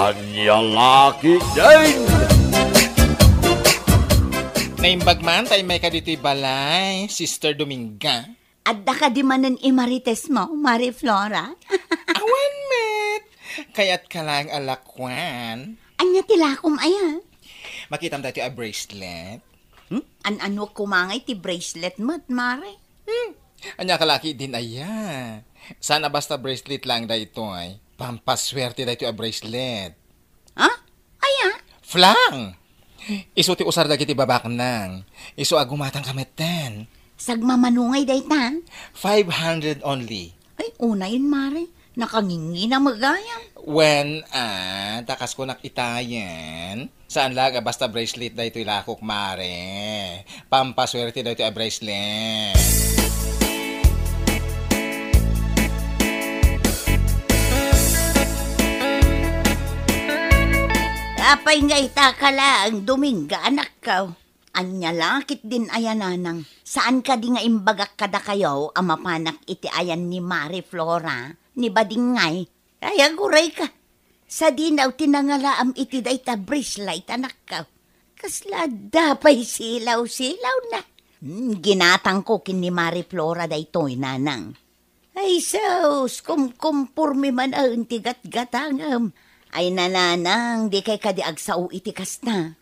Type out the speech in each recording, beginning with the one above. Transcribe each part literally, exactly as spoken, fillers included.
Ania la ketdin? Naimbag man ta immay ka ditoy balay, Sister Dominga. Adda kadi manen i marites mo, Mare Flora? Awan met. Kayat ka lang a lakuan. Ania ti lakom aya? Makitam daytoy a bracelet. Hmm? An-ano koma ngay ti bracelet met, Mare? Hmm. Ania ka la ketdin aya? Saan a basta bracelet lang daytoy. Pampaswerte daytoy a bracelet. Ha? Aya? Flang! Isu ti usar dagiti babaknang. Isu a gumatang ka metten. Sagmamano ngay dayta? Five hundred only. Ay, unayen, Mare. Nakangingina met gayam. Wen, ah, ta kas kunak itayen. Saan la nga basta bracelet daytoy lakok, Mare. Pampaswerte daytoy a bracelet. Apay nga ita ka laeng, Dominga, anakko? Ania la ketdin aya, nanang? Saan kadi nga imbagak kadakayo a mapanak iti ayan ni Mare Flora, ni Badingay? Ay, agurayka. Sadino ti nangalaam iti dayta bracelet, anakko? Kasla adda pay silaw-silawna. Hmm, ginatangko ken ni Mare Flora daytoy, nanang. Ay, sus, kumkumporme manen ti gatgatangem. Ay, nanang, dikay kadi agsao iti kasta.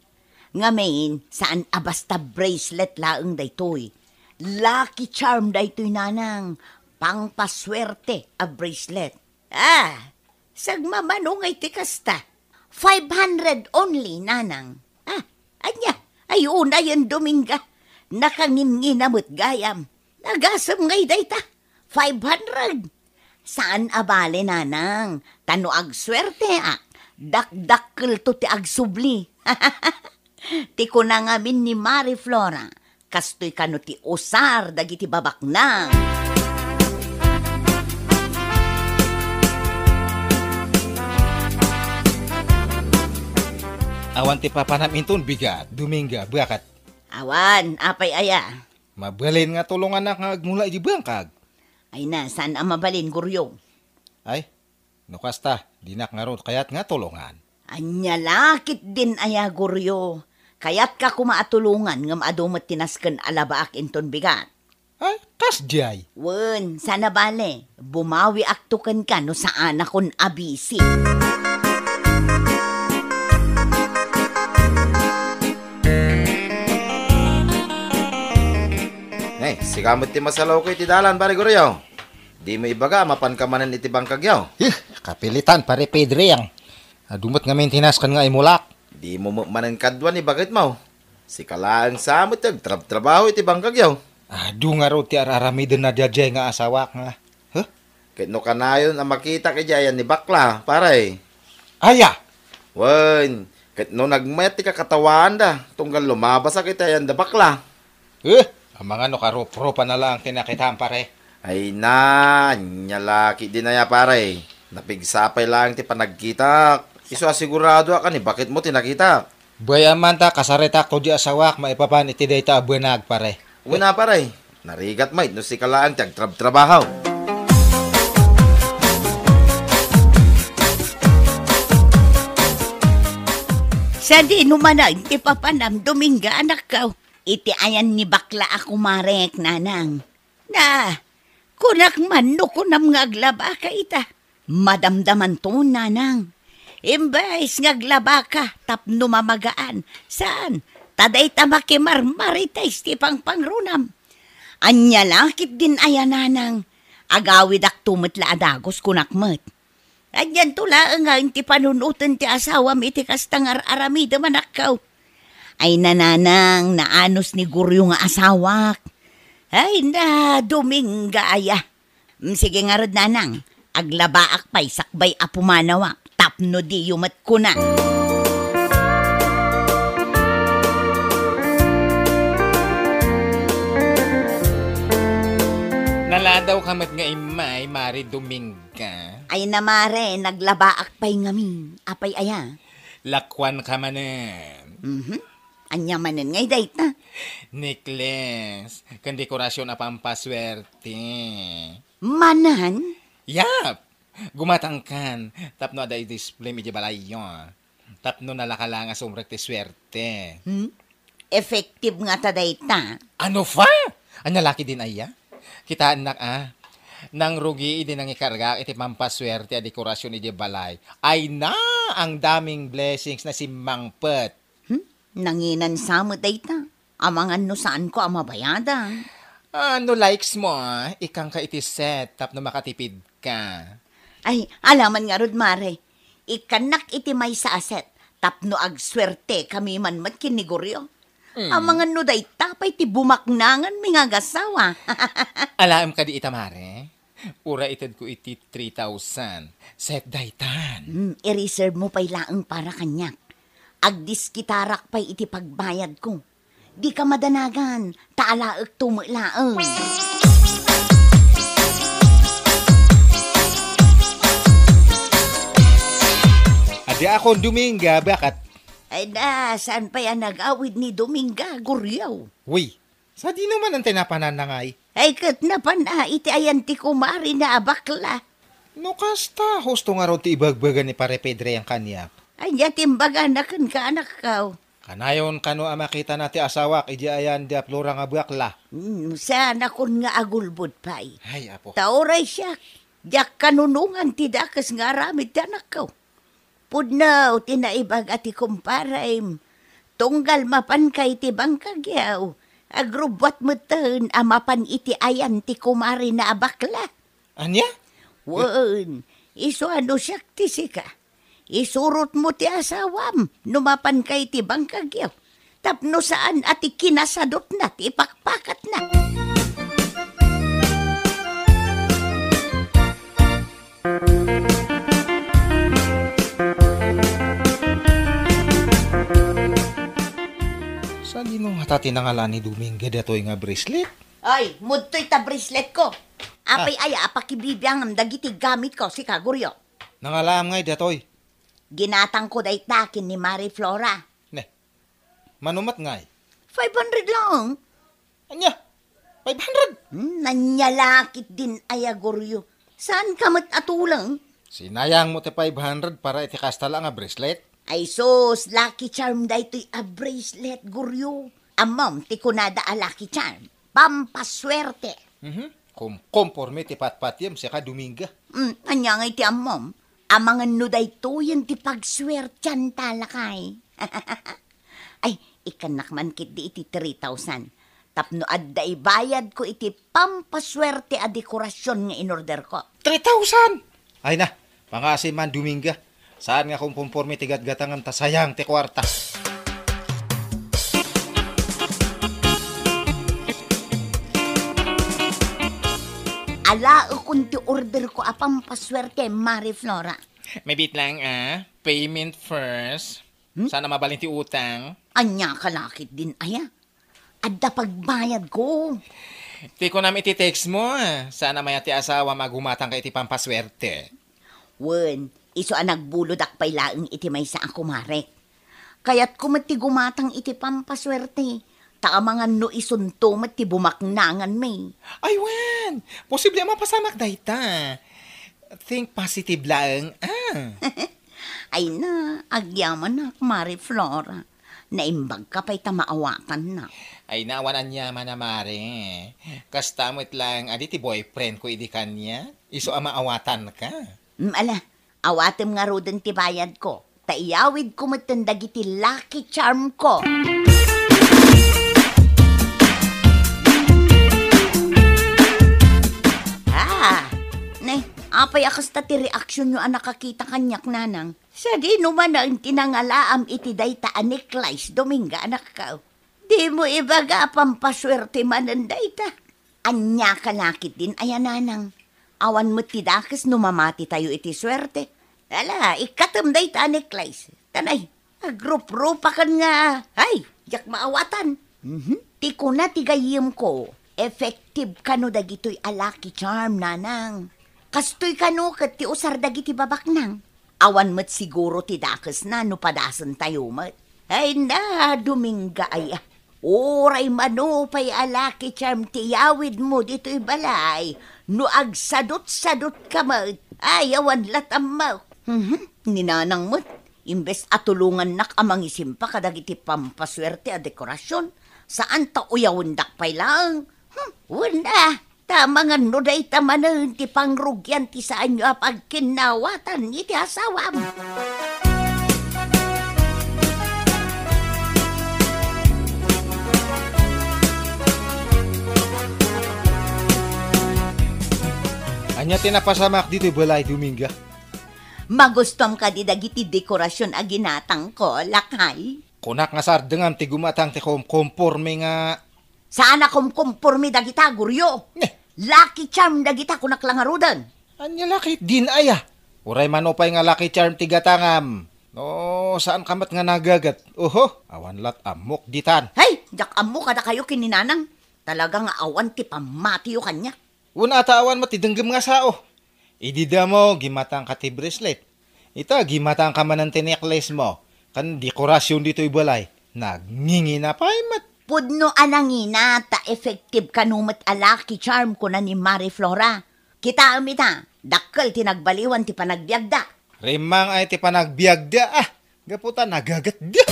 Ngamin, saan a basta bracelet laeng daytoy. Lucky charm daytoy, nanang. Pangpaswerte a bracelet. Ah, sagmamano ngay ti kasta. Five hundred only, nanang. Ah, ania? Ay, unayen, Dominga. Nakangingina met gayam. Agasem ngay dayta. Five hundred. Saan a bale, nanang. Ta no agswerteak, dakdakkelto ti agsubli. Ti kuna ngamin ni Mare Flora, kastoy kano ti usar dagiti babaknang. Awan ti papanam inton bigat, Dominga, baket? Awan, apay aya? Mabalin nga tulonganak nga agmula iti bangkag. Ay na, saan a mabalin, Goryo? Ay, no kasta, dinak ngarud kayat nga tulongan. Ania la ketdin aya, Goryo? Kayatka koma a tulongan ngem adu met ti nasken a labaak inton bigat. Ay, kasdiay. Wen, saan a bale, bumawiakto kenka no saanakon a bisi. Eh, sika met ti masalawko iti dalan, Pare Goryo. Dimo ibaga a mapanka manen iti bangkagyo. Ih, kapilitan, Pare Pedriang. Adu met ngamin ti nasken nga imulak. Dimo met manen kadua ni baketmo. Sika laeng sa met ti agtrabtrabaho iti bangkagyo. Adu ngarud ti ar-aramiden na daydiay nga asawak nga. Huh? Ket no kanayon a makitak iti ayan ni bakla, pare. Aya? Wen, ket no nagmayat ti kakatawaanda, tunggal lumabasak iti ayan da bakla. Eh, amangan no karupropa na laeng ti nakitam, pare. Ay na, ania la ketdin aya, pare. Napigsa pay laeng ti panagkitak. Isu a siguradoak a ni baketmo ti nakitak. Bay-am man ta kasaritakto di asawak maipapan iti dayta a banag, pare. Una, pare. Narigat met no sika laeng ti agtrabtrabaho. Sadino manen ti papanam, Dominga, anakko? Iti ayan ni bakla a kumarek, nanang. Na, kunak man no kunam nga aglabaka ita. Madamdamanto, nanang. Imbes nga aglabaka tapno mamagaan. Saan? Ta dayta makimarmarites ti pangpangrunam. Ania la ketdin aya, nanang? Agawidakto met la a dagus, kunak met. Anianto laengen ti panunoten ti asawam iti kasta nga ar-aramidem, anakko? Ay, nanang, naanus ni Goryo nga asawak. Ay na, Dominga aya. Mm, sige ngarud, nanang, aglabaak pay sakbay a pumanawak tapno diyo met kuna. Naladaw ka met nga immay, Mare Dominga. Ay na, mare, naglabaak pay ngamin. Apay aya? Lakuan ka manen. Mhm. Ania manen ngay dayta? Necklace, ken dekorasyon a pampaswerte. Manen? Yap! Gumatangkan tapno adda i-display idiay balayyo. Tapno nalaka la nga sumrek ti suerte. Hmm? Effective ngata dayta. Ano pa? Ania la ketdin aya? Kitaennak a. Nangrugi idi nangikargaak iti pampasuerte a dekorasyon idiay balay. Ay na, ang daming blessings na simmangpet. Hmm? Nanginan sa met dayta. Amangan no saanko a mabayadan. Ah, no likes mo, ah, ikkanka iti set tapno makatipidka. Ay, alaman ngarud, Mare. Ikkannak iti maysa a set tapno agsuertekami man met ken ni Goryo. Mm. Amangan no dayta pay ti bumaknanganmi nga agassawa. Alaem kadi ita, Mare? Uray itedko iti three thousand. Set daytan. Hmm, i-reserve mo pay laeng para kaniak. Agdiskitarak pay iti pagbayadko. Dika madanagan, ta alaekto met laeng. Adi akon Dominga, baket? Ay na, saan pay a nagawid ni Dominga, Goryo? Uy, sadino man ti napananna ngay? Ay, ket napan a iti ayan ti kumarina a bakla. No kasta, husto ngarud ti ibagbaga ni Pare Pedre yan kaniak. Ania ti imbagana kenka, anakko? Kanayon kano a makitana ti asawak idiay ayan da Flora nga bakla. Hmm, saanakon nga agulbod pay. Ay, apo. Ta uray siak, diak kanunongan ti dakes nga aramid ti anakko. Pudno ti naibaga ti kumparem. Tunggal mapanka iti bangkagyo, agrubbuat metten a mapan iti ayan ti kumarina a bakla. Ania? Wen, isu a no siak ti sika. Isurotmo ti asawam no mapanka iti bangkagyo. Tapno saan a ti kinasadutna ti ipakpakatna. Sadino ngata ti nangala ni Dominga datoy nga bracelet? Ay, mudtoy ta braceletko. Apay Ah. aya a pakibibiangam dagiti gamitko, sika, Goryo? Nangalaam ngay datoy? Ginatangko dayta ken ni Mari Flora. Ne, mano met ngay? Five hundred lang. Ania? Five hundred? Hmm, ania la ketdin aya, Goryo? Saanka met a tuleng? Sinayangmo ti five hundred para iti kasta la nga bracelet? Ay sus, Lucky Charm daytoy a bracelet, Goryo. Ammom ti kunada a Lucky Charm? Pampaswerte. Mhm. Kumkomporme ti patpatiem, sika, Dominga. Hmm, ania ngay ti ammom? Amangan no daytoyen ti pagsuertianta, lakay. Ay, ikkannak man ketdi iti three thousand. Tapno adda ibayadko iti pampasuerte a dekorasyon nga inorderko. Three thousand? Ay na, pangaasim man, Dominga. Saan nga kumkomporme ti gatgatangan ta sayang ti kuarta. Alaekon ti orderko a pampasuerte, Mari Flora. Mabiit lang, ah. Payment first. Hmm? Saan a mabalin ti utang? Ania ka la ketdin aya? Adda pagbayadko. Ti kunam iti text mo, ah. Saan a mayat ti asawam a gumatangka iti pampaswerte. Wen, isu a nagbulodak pay laeng iti maysa a kumarek. Kayatko met ti gumatang iti pampaswerte. Ta amangan no isunto met ti bumaknanganmi. Ay, wen! Posible a mapasamak dayta. Think positive laeng, ah. Ay na, agyamanak, Mari Flora. Naimbagka pay ta maawatannak. Ay na, awan aniaman a, Mari. Kasta met laeng adi ti boyfriendko idi kaniak. Isu a maawatanka. Mm, ala, awatem ngaruden ti bayadko. Ta iyawidko metten dagiti Lucky Charmko. Ah, ne, apay a kasta ti reaksionyo a nakakita kaniak, nanang? Sadino manen ti nangalaam iti dayta a necklace, Dominga, anakko? Dimo ibaga a pampaswerte manen dayta. Ania ka la ketdin aya, nanang? Awan met ti dakes no mamatitayo iti suerte. Ala, ikkatem dayta a necklace. Tanay, agruprupakan nga, ay, diak maawatan. Mhm. Ti kuna ti gayyemko, effective kano dagitoy a Lucky Charm, nanang. Kastoy kano ket ti usar dagiti babaknang. Awan met siguro ti dakesna no padasentayo met. Ay na, Dominga aya. Uray mano pay a Lucky Charm ti iyawidmo ditoy balay, no agsadutsadutka met, Ay, awan lat ammo. Mhm, ni Nanang met, imbes a tulongannak a mangisimpa kadagiti pampasuerte a dekorasion, saan ta uyawendak pay laeng. Hmm, wen a, ta amangan no dayta manen ti pangrugian ti saanyo a pagkinnawatan iti asawam. Ania ti napasamak ditoy balay, Dominga? Magustuam kadi dagiti dekorasion a ginatangko, lakay? Kunak nga sardengam ti gumatang ti kumkumporme nga Saan a kumkumporme dagita, Goryo? Ne. Lucky Charm dagita, kunak la ngaruden. Ania la ketdin aya? Uray mano pay nga Lucky Charm ti gatangam. No, saan ka met nga nagaget? Oho, awan lat ammok ditan. Hay, diak ammo kadakayo ken ni Nanang. Talaga nga awan ti pammatiyo kaniak. Wen a ta awan met ti denggem nga sao. Idi damo, gimatangka ti bracelet. Ita, gimatangka manen ti necklace mo. Ken dekorasion ditoy balay. Nagngingina pay met. Pudno a nangina ta effective kano met a Lucky Charm, kuna ni Mari Flora. Kitaem ita, dakkel ti nagbaliwan ti panagbiagda. Rimmang ay ti panagbiagda, ah. Gapu ta nagagatda.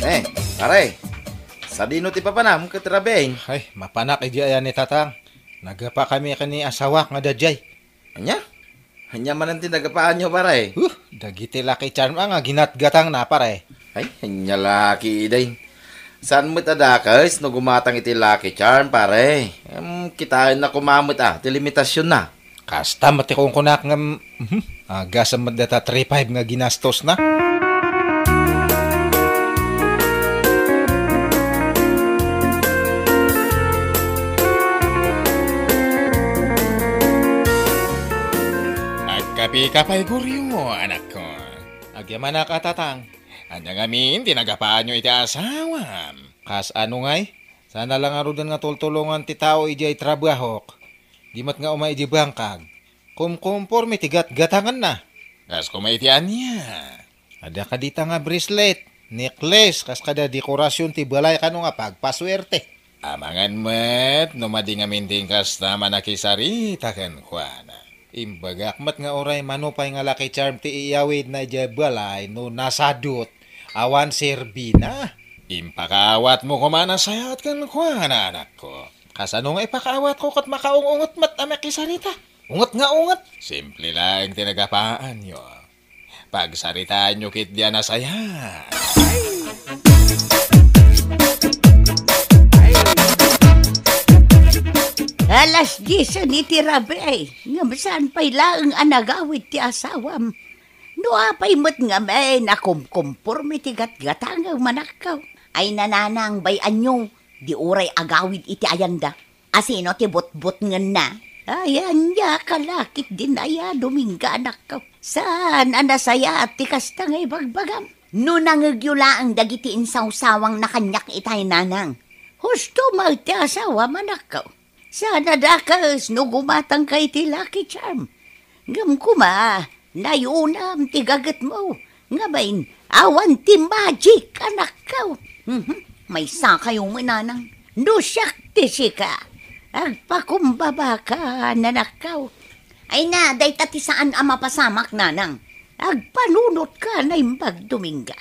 Eh, pare, sadino ti papanam ket Raben? Ay, mapanak idi aya ni Tatang. Nagapa kami ken ni asawak nga dadiay. Ania? Ania manen ti nagapaanyo, pare? Huh, dagiti Lucky Charm a nga ginatgatangna, pare. Ay, ania la ketdin. Saan met a dakes no gumatang iti Lucky Charm, pare? Em, kitaenna koma met a ti limitasionna. Kasta met ti kunkunak ngem, mhm, agasem met data three five nga ginastosna. Agkapika pay, Goryo, anakko. Agyamanak a, Tatang. Ania ngamin ti nagapaanyo iti asawam? Kasano ngay? Saan a la ngaruden nga tultulongan ti tao idiay trabahok. Di met nga umay idiay bangkag. Kumkumporme ti gatgatanganna. Kas koma iti ania? Adda kadita nga bracelet, necklace, kas kada dekorasion ti balay kano nga pagpasuerte. Amangan met no madi ngamin ti inkasta a manakisarita kenkuana. Imbagak met nga uray mano pay nga Lucky Charm ti iyawidna idiay balay no nasadut, awan serbina. Impakaawatmo koma a nasayaat kenkuana, anakko. Kasano nga ipakaawatko ket makaung-unget met a makisarita? Unget nga unget! Simple laeng ti nagapaanyo. Pagsaritaanyo ketdi a nasayaat. Alas diesen iti rabii, ngem saan pay laeng a nagawid ti asawam. No apay met ngamin a kumkumporme ti gatgatangem, anakko. Ay, Nanang, bay-anyo, di uray agawid iti ayanda. A sino ti butbutngenna? Ay, ania ka la ketdin aya, Dominga, anakko. Saan a nasayaat ti kasta nga ibagbagam? No nangegyo laeng dagiti insawsawangna kaniak itay, Nanang. Husto met ti asawam, anakko. Saan a dakes no gumatangka iti Lucky Charm. Ngem koma, nayunam ti gagetmo. Ngamin, awan ti magic, anakko. Mhm. Maysakayo met, Nanang. No siak ti sika, agpakumbabaka, anakko. Ay na, dayta ti saan a mapasamak, Nanang. Agpanunotka, Naimbag Dominga.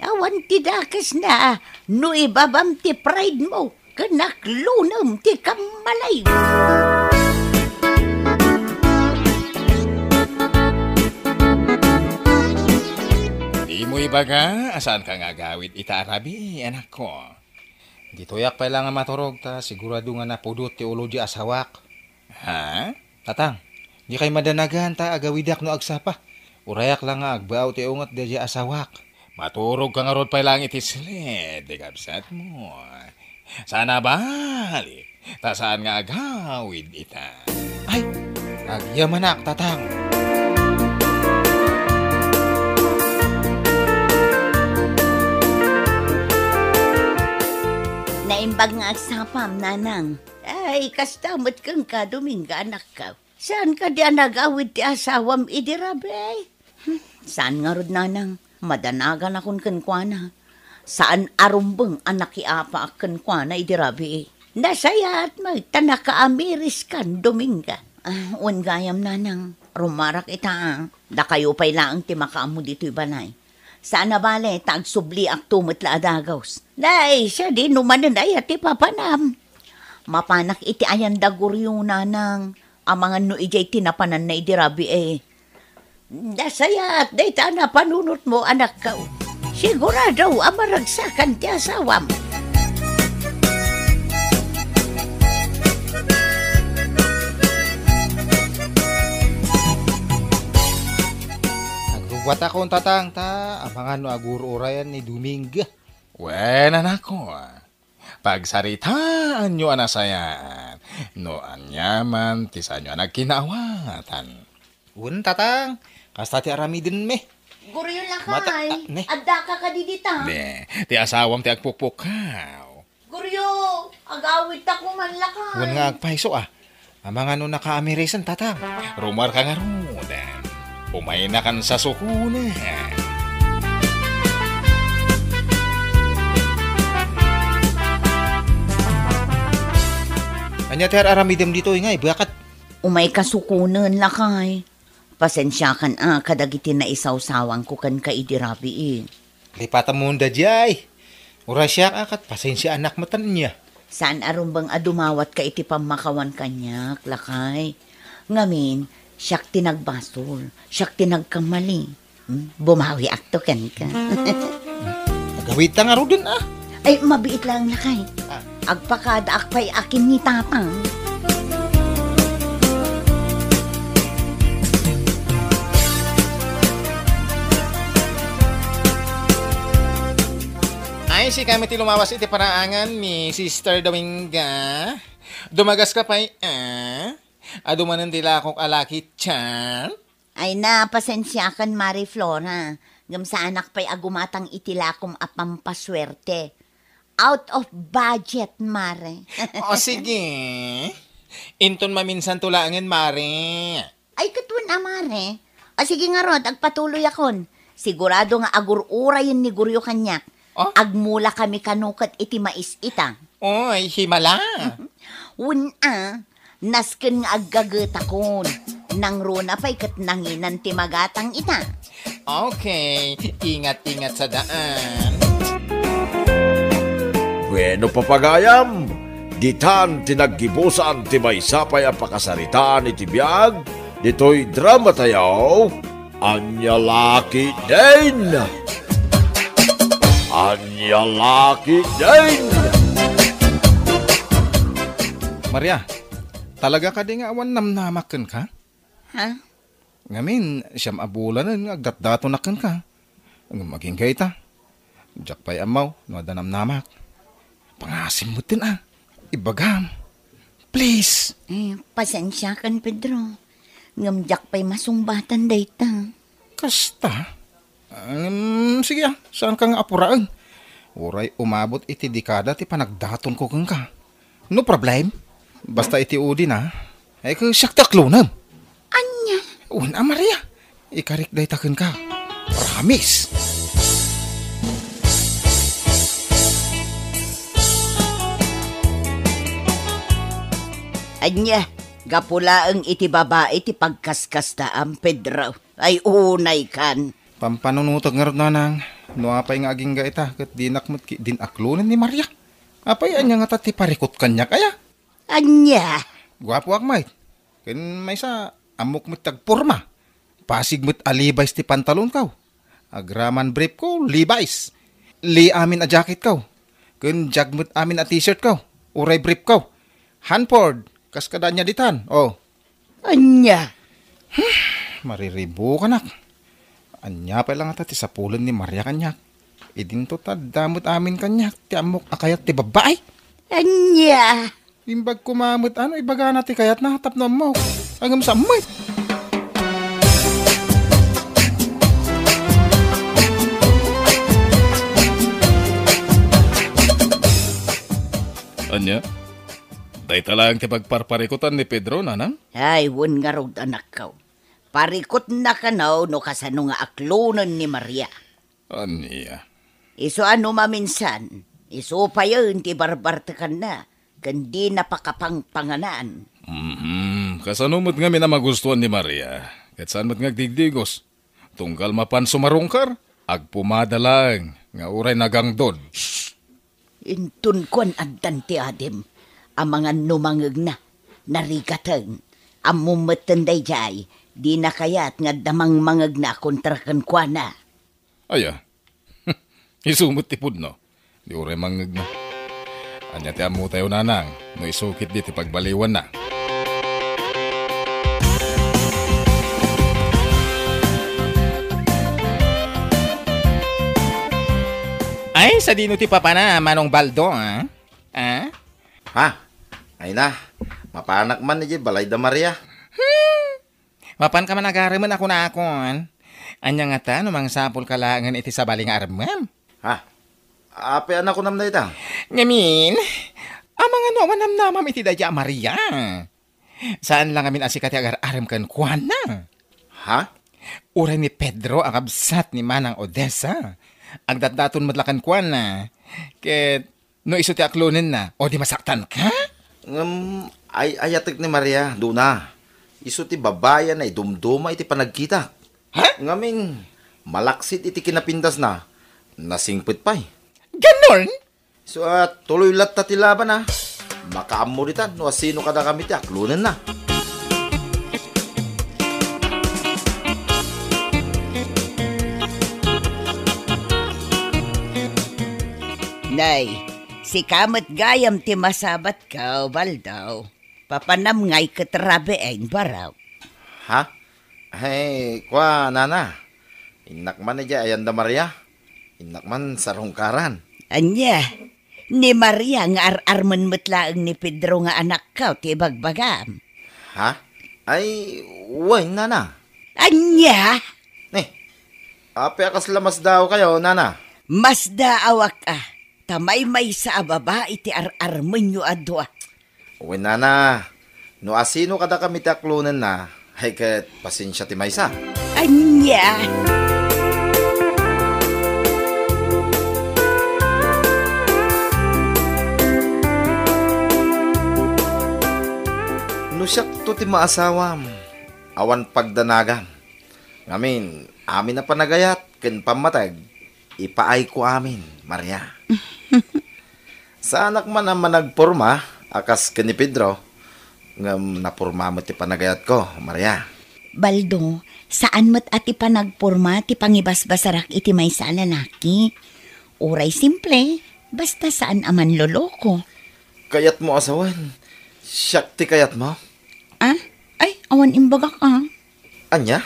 Awan ti dakesna no ibabam ti pride mo ken aklunem ti kammalay. Dimo ibaga a saanka nga agawid ita a rabii, anakko. Ditoyak pay la nga maturog ta sigurado nga napudot ti ulo ti asawak. Ha? Tatang, dikay madanagan ta agawidak no agsapa. Urayak la nga agbaaw ti unget daydiay asawak. Maturogka ngarud pay laeng iti siled ti kabsatmo. Saan a balik, ta saan nga agawid ita. Ay, agyamanak, Tatang. Naimbag nga agsapam, Nanang. Ay, kasta met kenka, Dominga, anakko. Saan kadi a nagawid ti asawam idi rabii? Hmm, saan ngarud, Nanang. Madanaganakon kenkuana. Saan a rumbeng a nakiapaak kenkuana idi rabii. Nasayaat met ta nakaamiriskan, Dominga. Ah, wen gayam, nanang, rumarak ita, ah. Dakayo pay laeng ti makaammo ditoy balay. Saan a bale, ta agsubliakto met la a dagus. Nay, sadino manen aya ti papanam? Mapanak iti ayan da Goryo, nanang, amangan no idiay ti napananna idi rabii. Nasayaat dayta a napanunotmo, anakko. Sigurado a maragsakan ti asawam. Agrubbuatakon, tatang, ta amangan no agur-urayan ni Dominga. Wen, anakko. Pagsaritaanyo a nasayaat. No aniaman ti saanyo a nagkinaawatan. Wen, tatang, kasta ti aramidenmi. Goryo, lakay. Mata-, ah, ne? Addaka kadi dita? Ne, ti asawam ti agpukpukkaw. Goryo, agawidta koma, lakay. Wen nga agpayso, ah. Amangan no nakaamirisen, tatang. Rumarka ngarud. Umaynakan sa sukonen. Ania ti ar-aramidem ditoy, ngay, baket? Umayka sukonen, lakay. Pasensiakan a kadagiti naisawsawanko kenka idi rabii. Lipatamon daydiay. Uray siak a ket pasensiaanak met ania. Saan a rumbeng a dumawatka iti pammakawan kaniak, lakay. Ngamin, siak ti nagbasol, siak ti nagkamali. Hmm? Bumawiakto kenka. Agawidta ngaruden, ah. Ay, mabiit laeng, lakay. Ah. Agpakadaak pay a ken ni tatang. Ay, sika met ti lumawas iti paraangan ni Sister Dominga. Dumagaska pay, ah? Adu manen ti lakok a laki, tian? Ay na, pasensiakan, Mare Flora. Ngem saanak pay a gumatang iti lakom a pampasuerte. Out of budget, Mare. O, sige. Inton maminsanto laengen, Mare. Ay, ket wen a, Mare. O, sige ngarud, agpatuloyakon. Sigurado nga agur-urayen ni Goryo kaniak. O? Agmulakami kano ket iti mais ita. Oy, himala. Wen a, nasken nga aggagetakon. Nangruna pay ket nanginan ti magatang ita. Okay, ingat-ingat sa daan. Bueno, papagayam, ditan ti naggibusan ti maysa pay a pakasaritaan iti biag ditoy drama tayo. Ania la ketdin? Ania la ketdin? Maria, talaga kadi nga awan namnamak kenka? Ha? Ngamin, siam a bulanen nga agdatdatonak kenka. Ngem agingga ita. Diak pay ammo no adda namnamak. Pangasim metten a. Ibagam. Please. Eh, pasensiakan, Pedro. Ngem diak pay masungbatan dayta. Kasta? Em, sige, ah, saanka nga apuraen. Uray umabot iti dekada ti panagdatonko kenka. No problem. Basta iti udi na, ay, siak ti aklonem. Ania? Wen a, Maria. Ikarik dayta kenka. Promise. Ania, gapu laeng iti babai ti pagkaskastaam, Pedro. Ay, unay kan. Pampanunotek ngarud, nanang, no apay nga agingga ita, ket dinak met ki-, din aklonen ni Maria. Apay, ania ngata ti parikut kaniak, aya? Ania? Guapoak met. Ken maysa, ammok met ti agporma. Pasig met a Levi's ti pantalonko. Agraman briefko, Levi's. Lee amin a jacketko. Ken jag met amin a t-shirtko. Uray briefko. Hanford, kas kada ania ditan. Oh. Ania? Mariribukanak. Ania pay la ngata ti sapulen ni Maria kaniak? Idinto ta adda met amin kaniak ti ammok a kayat ti babbai. Ania? Imbag koma met ano ibagana ti kayatna tapno ammok. Ngem sa met. Ania? Dayta laeng ti pagparparikutan ni Pedro, nanang? Ay, wen ngarud, anakko. Parikutna kano no kasano nga aklonen ni Maria. Ania? Isu a no maminsan, isu payen ti barbartekanna, ken dina pakapangpanganan. Mhm. Kasano met ngamin a magustuan ni Maria? Ket saan met nga agdigdigos? Tunggal mapan sumarungkar, agpumada laeng nga uray nagangdod. Shh! Inton kuan addan ti adim, amangan no mangngegna, narigaten. Ammom metten daydiay, dina kayat nga adda mangmangngegna kontra kenkuana. Aya, isu met ti pudno. Di uray mangngegna. Ania ti ammotayo, nanang, no isu ketdi ti pagbaliwanna? Ay, sadino ti papana, Manong Baldo, ah? Ah? Ha? Ay na, mapanak man idiay balay da Maria. Hmm. Mapanka man agaremen a kunakon. Ania ngata no mangsapulka laengen iti sabali nga aremmem? Ha? Apay a nakunam dayta? Ngamin, amangan no awan namnamam iti dayta a Maria. Saan la ngamin a sika ti agar-arem kenkuana. Ha? Uray ni Pedro a kabsat ni Manang Odessa, agdatdaton met la kenkuana. Ket no isu ti aklonenna, o di masaktanka? Ngem ay-ayatek ni Maria, Dona. Isu ti babai a naidumduma iti panagkitak. Ha? Ngamin, malaksid iti kinapindasna, nasingpet pay. Ganon? So, ah, tuloy latta ti laban, ah. Makaammo ditan no asino kadakami ti aklonenna. Nay, sika met gayam ti masabatko, Baldo. Papanam ngay ket rabiin, barok. Ha? Ay, kua, nana. Innak man idiay ayan da Maria. Innak man sarungkaran. Ania? Ni Maria nga ar-armen met laeng ni Pedro nga anakko ti ibagbagam. Ha? Ay, wen, nana. Ania? Eh, apay a kasla masdaawkayo, nana? Masdaawak a, ta maymaysa a babai ti ar-armenyo a dua. Wen, nana, no asino kadakami ti aklonenna, ay ket pasensia ti maysa. Ania? No siakto ti maasawam, awan pagdanagam. Ngamin, amin a panagayat ken pammateg, ipaayko amin, Maria. Saanak man a managporma a kas ken ni Pedro, ngem naporma met ti panagayatko, Maria. Baldo, saan met a ti panagporma ti pangibasbasarak iti maysa a lalaki. Uray simple, basta saan a manloloko. Kayatmo a sawen, siak ti kayatmo? Ah? Ay, awan imbagak, ah. Ania?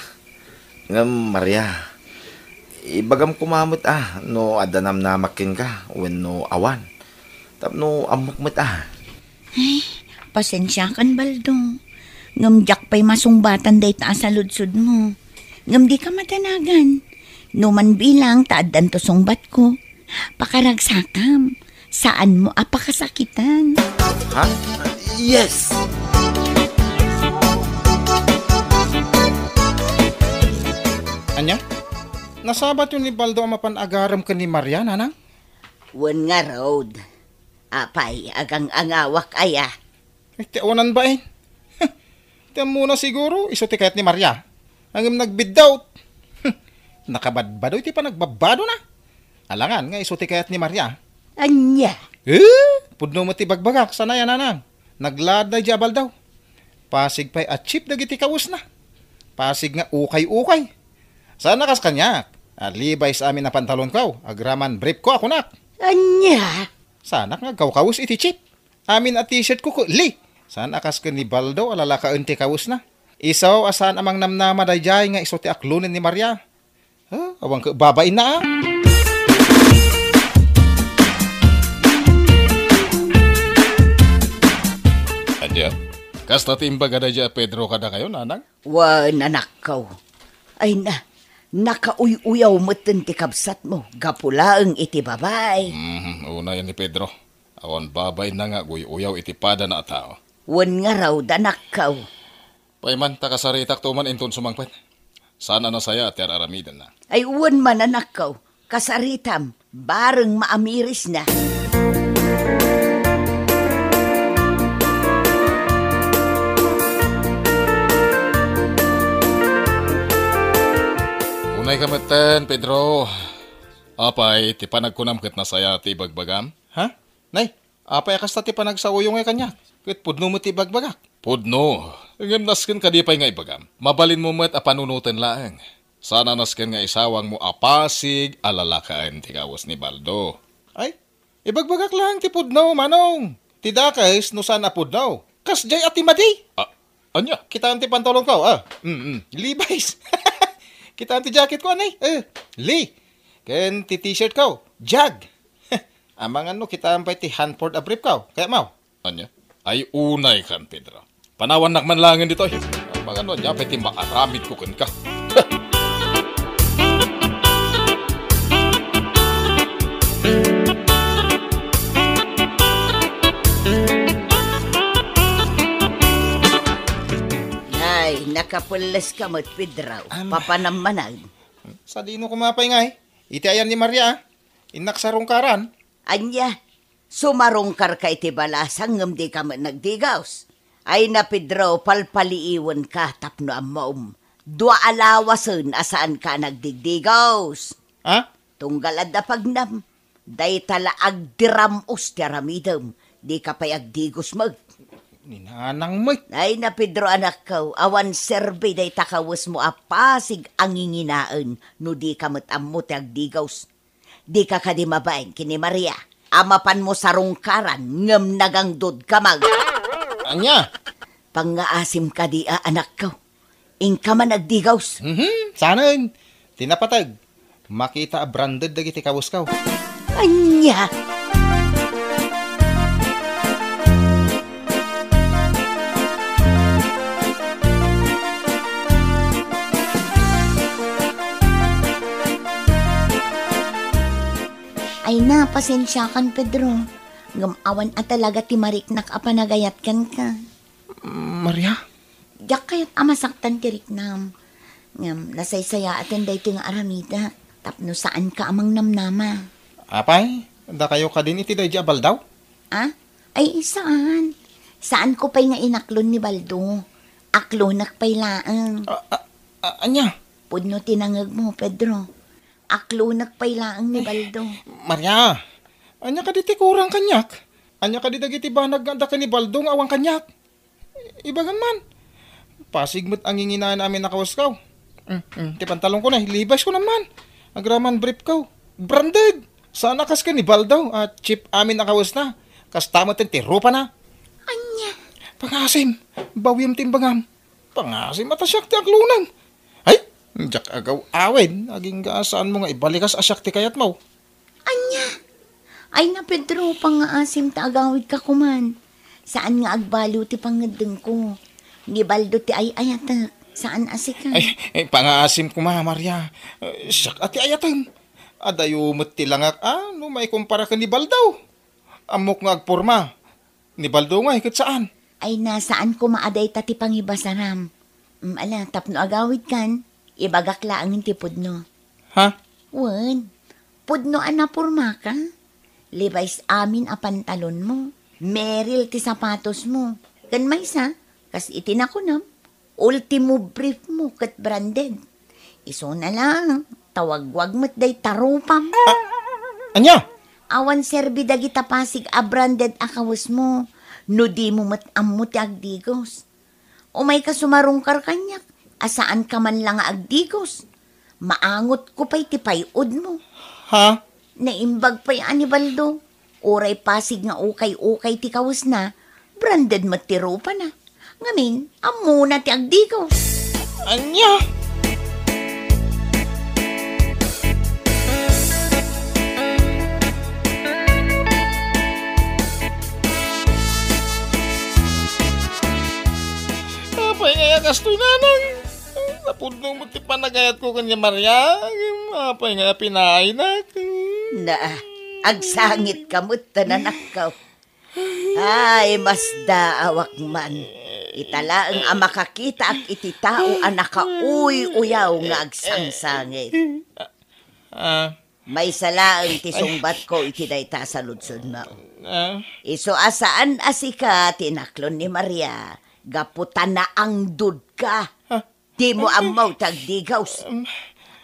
Ngem, Maria, ibagam koma met a no adda namnamak kenka wenno awan. Tapno ammok met a. Ay, pasensiakan, Baldo. Ngem diak pay masungbatan dayta a saludsodmo. Ngem dika madanagan. No man bilang ta addanto sungbatko, pakaragsakam. Saanmo a pakasakitan. Ha? Yes! Ania? Nasabatyo ni Baldo a mapan agarem ken ni Maria, nanang? Wen ngarud. Apay, agang-angawak aya? Ay, ti awanan bain. Ti ammona siguro, isu ti kayat ni Maria. Ngem nagbiddut. Nakabadbadoy ti panagbabadona. Alangan nga isu ti kayat ni Maria. Ania? Eh, pudno met ti bagbagak, saan aya, nanang. Naglaad daydiay a Baldo. Pasig pay a cheap dagiti kawesna. Pasig nga ukay-ukay. Saan a kas kaniak. A Levi's amin a pantalonko, agraman briefko a kunak. Ania? Saanak nga agkawkawes iti cheap. Amin a t-shirtko ket li. Saan a kas ken ni Baldo a lalakaen ti kawesna. Isu a saan a mangnamnama daydiay nga isu ti aklonen ni Maria. Ha? Awan ket babainna, a? Ania? Kasta ti imbaga daydiay a Pedro kadakayo, nanang? Wen, anakko. Ay na, nakauy-uyaw metten ti kabsatmo, gapu laeng iti babai. Mhm, unay ni Pedro. Awan babainna nga aguy-uyaw iti padana a tao. Wen ngarud, anakko. Pay man, ta kasaritakto man inton sumangpet. Saan a nasayaat ti ar-aramidenna. Ay, wen man, anakko. Kasaritam, bareng maamirisna. Unay ka metten, Pedro. Apay, ti panagkunam ket nasayaat ti ibagbagam? Ha? Nay, apay a kasta ti panagsaoyo ngay kaniak? Ket pudno met ti ibagbagak. Pudno. Ngem nasken kadi pay nga ibagam? Mabalinmo met a panunoten laeng. Saan a nasken nga isawangmo a pasig a lalakaen ti kawes ni Baldo. Ay, ibagbagak laeng ti pudno, Manong. Ti dakes no saan a pudno. Kasdiay a ti madi. Ah, ania? Kitaem ti pantalonko, ah. Mm, mm. Levi's. Kitaem ti jacketko, anay? Eh, Lee. Ken ti t-shirtko, Jag. Amangan no kitaem pay ti Hanford a briefko. Kayatmo? Ania? Ay, unay kan, Pedro. Panawannak man laengen ditoy. Amangan no ania pay ti maaramidko kenka. Ay, nakapelles ka met, Pedro. Am. Papanammanan. Sadino koma pay ngay? Iti ayan ni Maria, ah. Innak sarungkaran. Ania? Sumarungkarka iti balasang ngem dika met nagdigaws. Ay na, Pedro, palpaliiwenka tapno ammom. Dua a lawasen a saanka a nagdigdigaws. Ha? Tunggal adda pagnam, dayta la agdiram-os ti aramidem, dika pay agdigos met. Ni nanang met. Ay na, Pedro, anakko, awan serbi dayta kawesmo a pasig a nginginaen no dika met ammo ti agdigaws. Dika kadi mabain ken ni Maria a mapanmo sarungkaran ngem nagangdodka met? Ania? Pangngaasim kadi a anakko. Inka man agdigaws. Mhm, saanen. Ti napateg, makita a branded dagiti kawesko. Ania? Ay na, pasensiakan, Pedro. Ngem awan a talaga ti mariknak a panagayat kenka. Maria? Diak kayat a masaktan ti riknam. Ngem nasaysayaaten daytoy nga aramidek tapno saanka a mangnamnama. Apay, dakayo kadin iti daydi a Baldo? Ah? Ay, saan. Saanko pay nga inaklon ni Baldo. Aklonek pay laeng. A, a, a, ania? Pudno ti nangegmo, Pedro. Aklonek pay laeng ni Baldo. Maria, ania kadi ti kurang kaniak? Ania kadi dagiti banag nga adda ken ni Baldo nga awan kaniak? Ibagam man. Pasig met a nginginaen amin a kawesko. Mm, mm, ti pantalonko na, Levi's ko naman. Agraman briefko. Branded. Saan a kas ken ni Baldo a cheap amin a kawesna. Kasta met ti rupana. Ania? Pangaasim, bawiem ti imbagam. Pangaasim a ta siak ti aklonem. Ay, diak agaw-awid. Agingga a saanmo nga ibalikas a siak ti kayatmo. Ania? Ay na, Pedro, pangngaasim ta agawidka koman. Saan nga agbaliw ti pangngeddengko. Ni Baldo ti ay-ayatek, saan a sika. Ay, ay, pangngaasim koma, Maria. Eh, siak a ti ayatem. Adayo met ti langak a no maikumpara ken ni Baldo. Ammok nga agporma. Ni Baldo ngay ket saan. Ay na, saan koma a dayta ti pangibasaram. Mm, ala, tapno agawidkan, ibagak laengen ti pudno. Ha? Wen, pudno a napormaka. Levi's amin a pantalonmo. Merrell ti sapatosmo. Ken maysa, kas iti nakunam, Ultimo briefmo ket branded. Isuna laeng, tawagwag met dayta rupam. A-, ania? Awan serbi dagita pasig a branded a kawesmo no dimo met ammo ti agdigos. Umayka sumarungkar kaniak a saanka man la nga agdigos. Maangotko pay ti pay-odmo. Ha? Naimbag pay a ni Baldo. Uray pasig nga ukay-ukay ti kawesna, branded met ti rupana. Ngamin, ammona ti agdigos. Ania? Apay ngay a kastoy, nanang? Napudno met ti panagayatko ken ni Maria. Apay nga pinaaynak? Na, agsangitka met, anakko. Ay, masdaawak man. Ita laeng a makakitaak iti tao a nakauy-uyaw nga agsangsangit. Ah, Maysa laeng ti sungbatko iti dayta a saludsodmo. Ah. Isu a saan a sika ti inaklon ni Maria, gapu ta naangdodka. Ha? Dimo ammo ti agdigos. Um.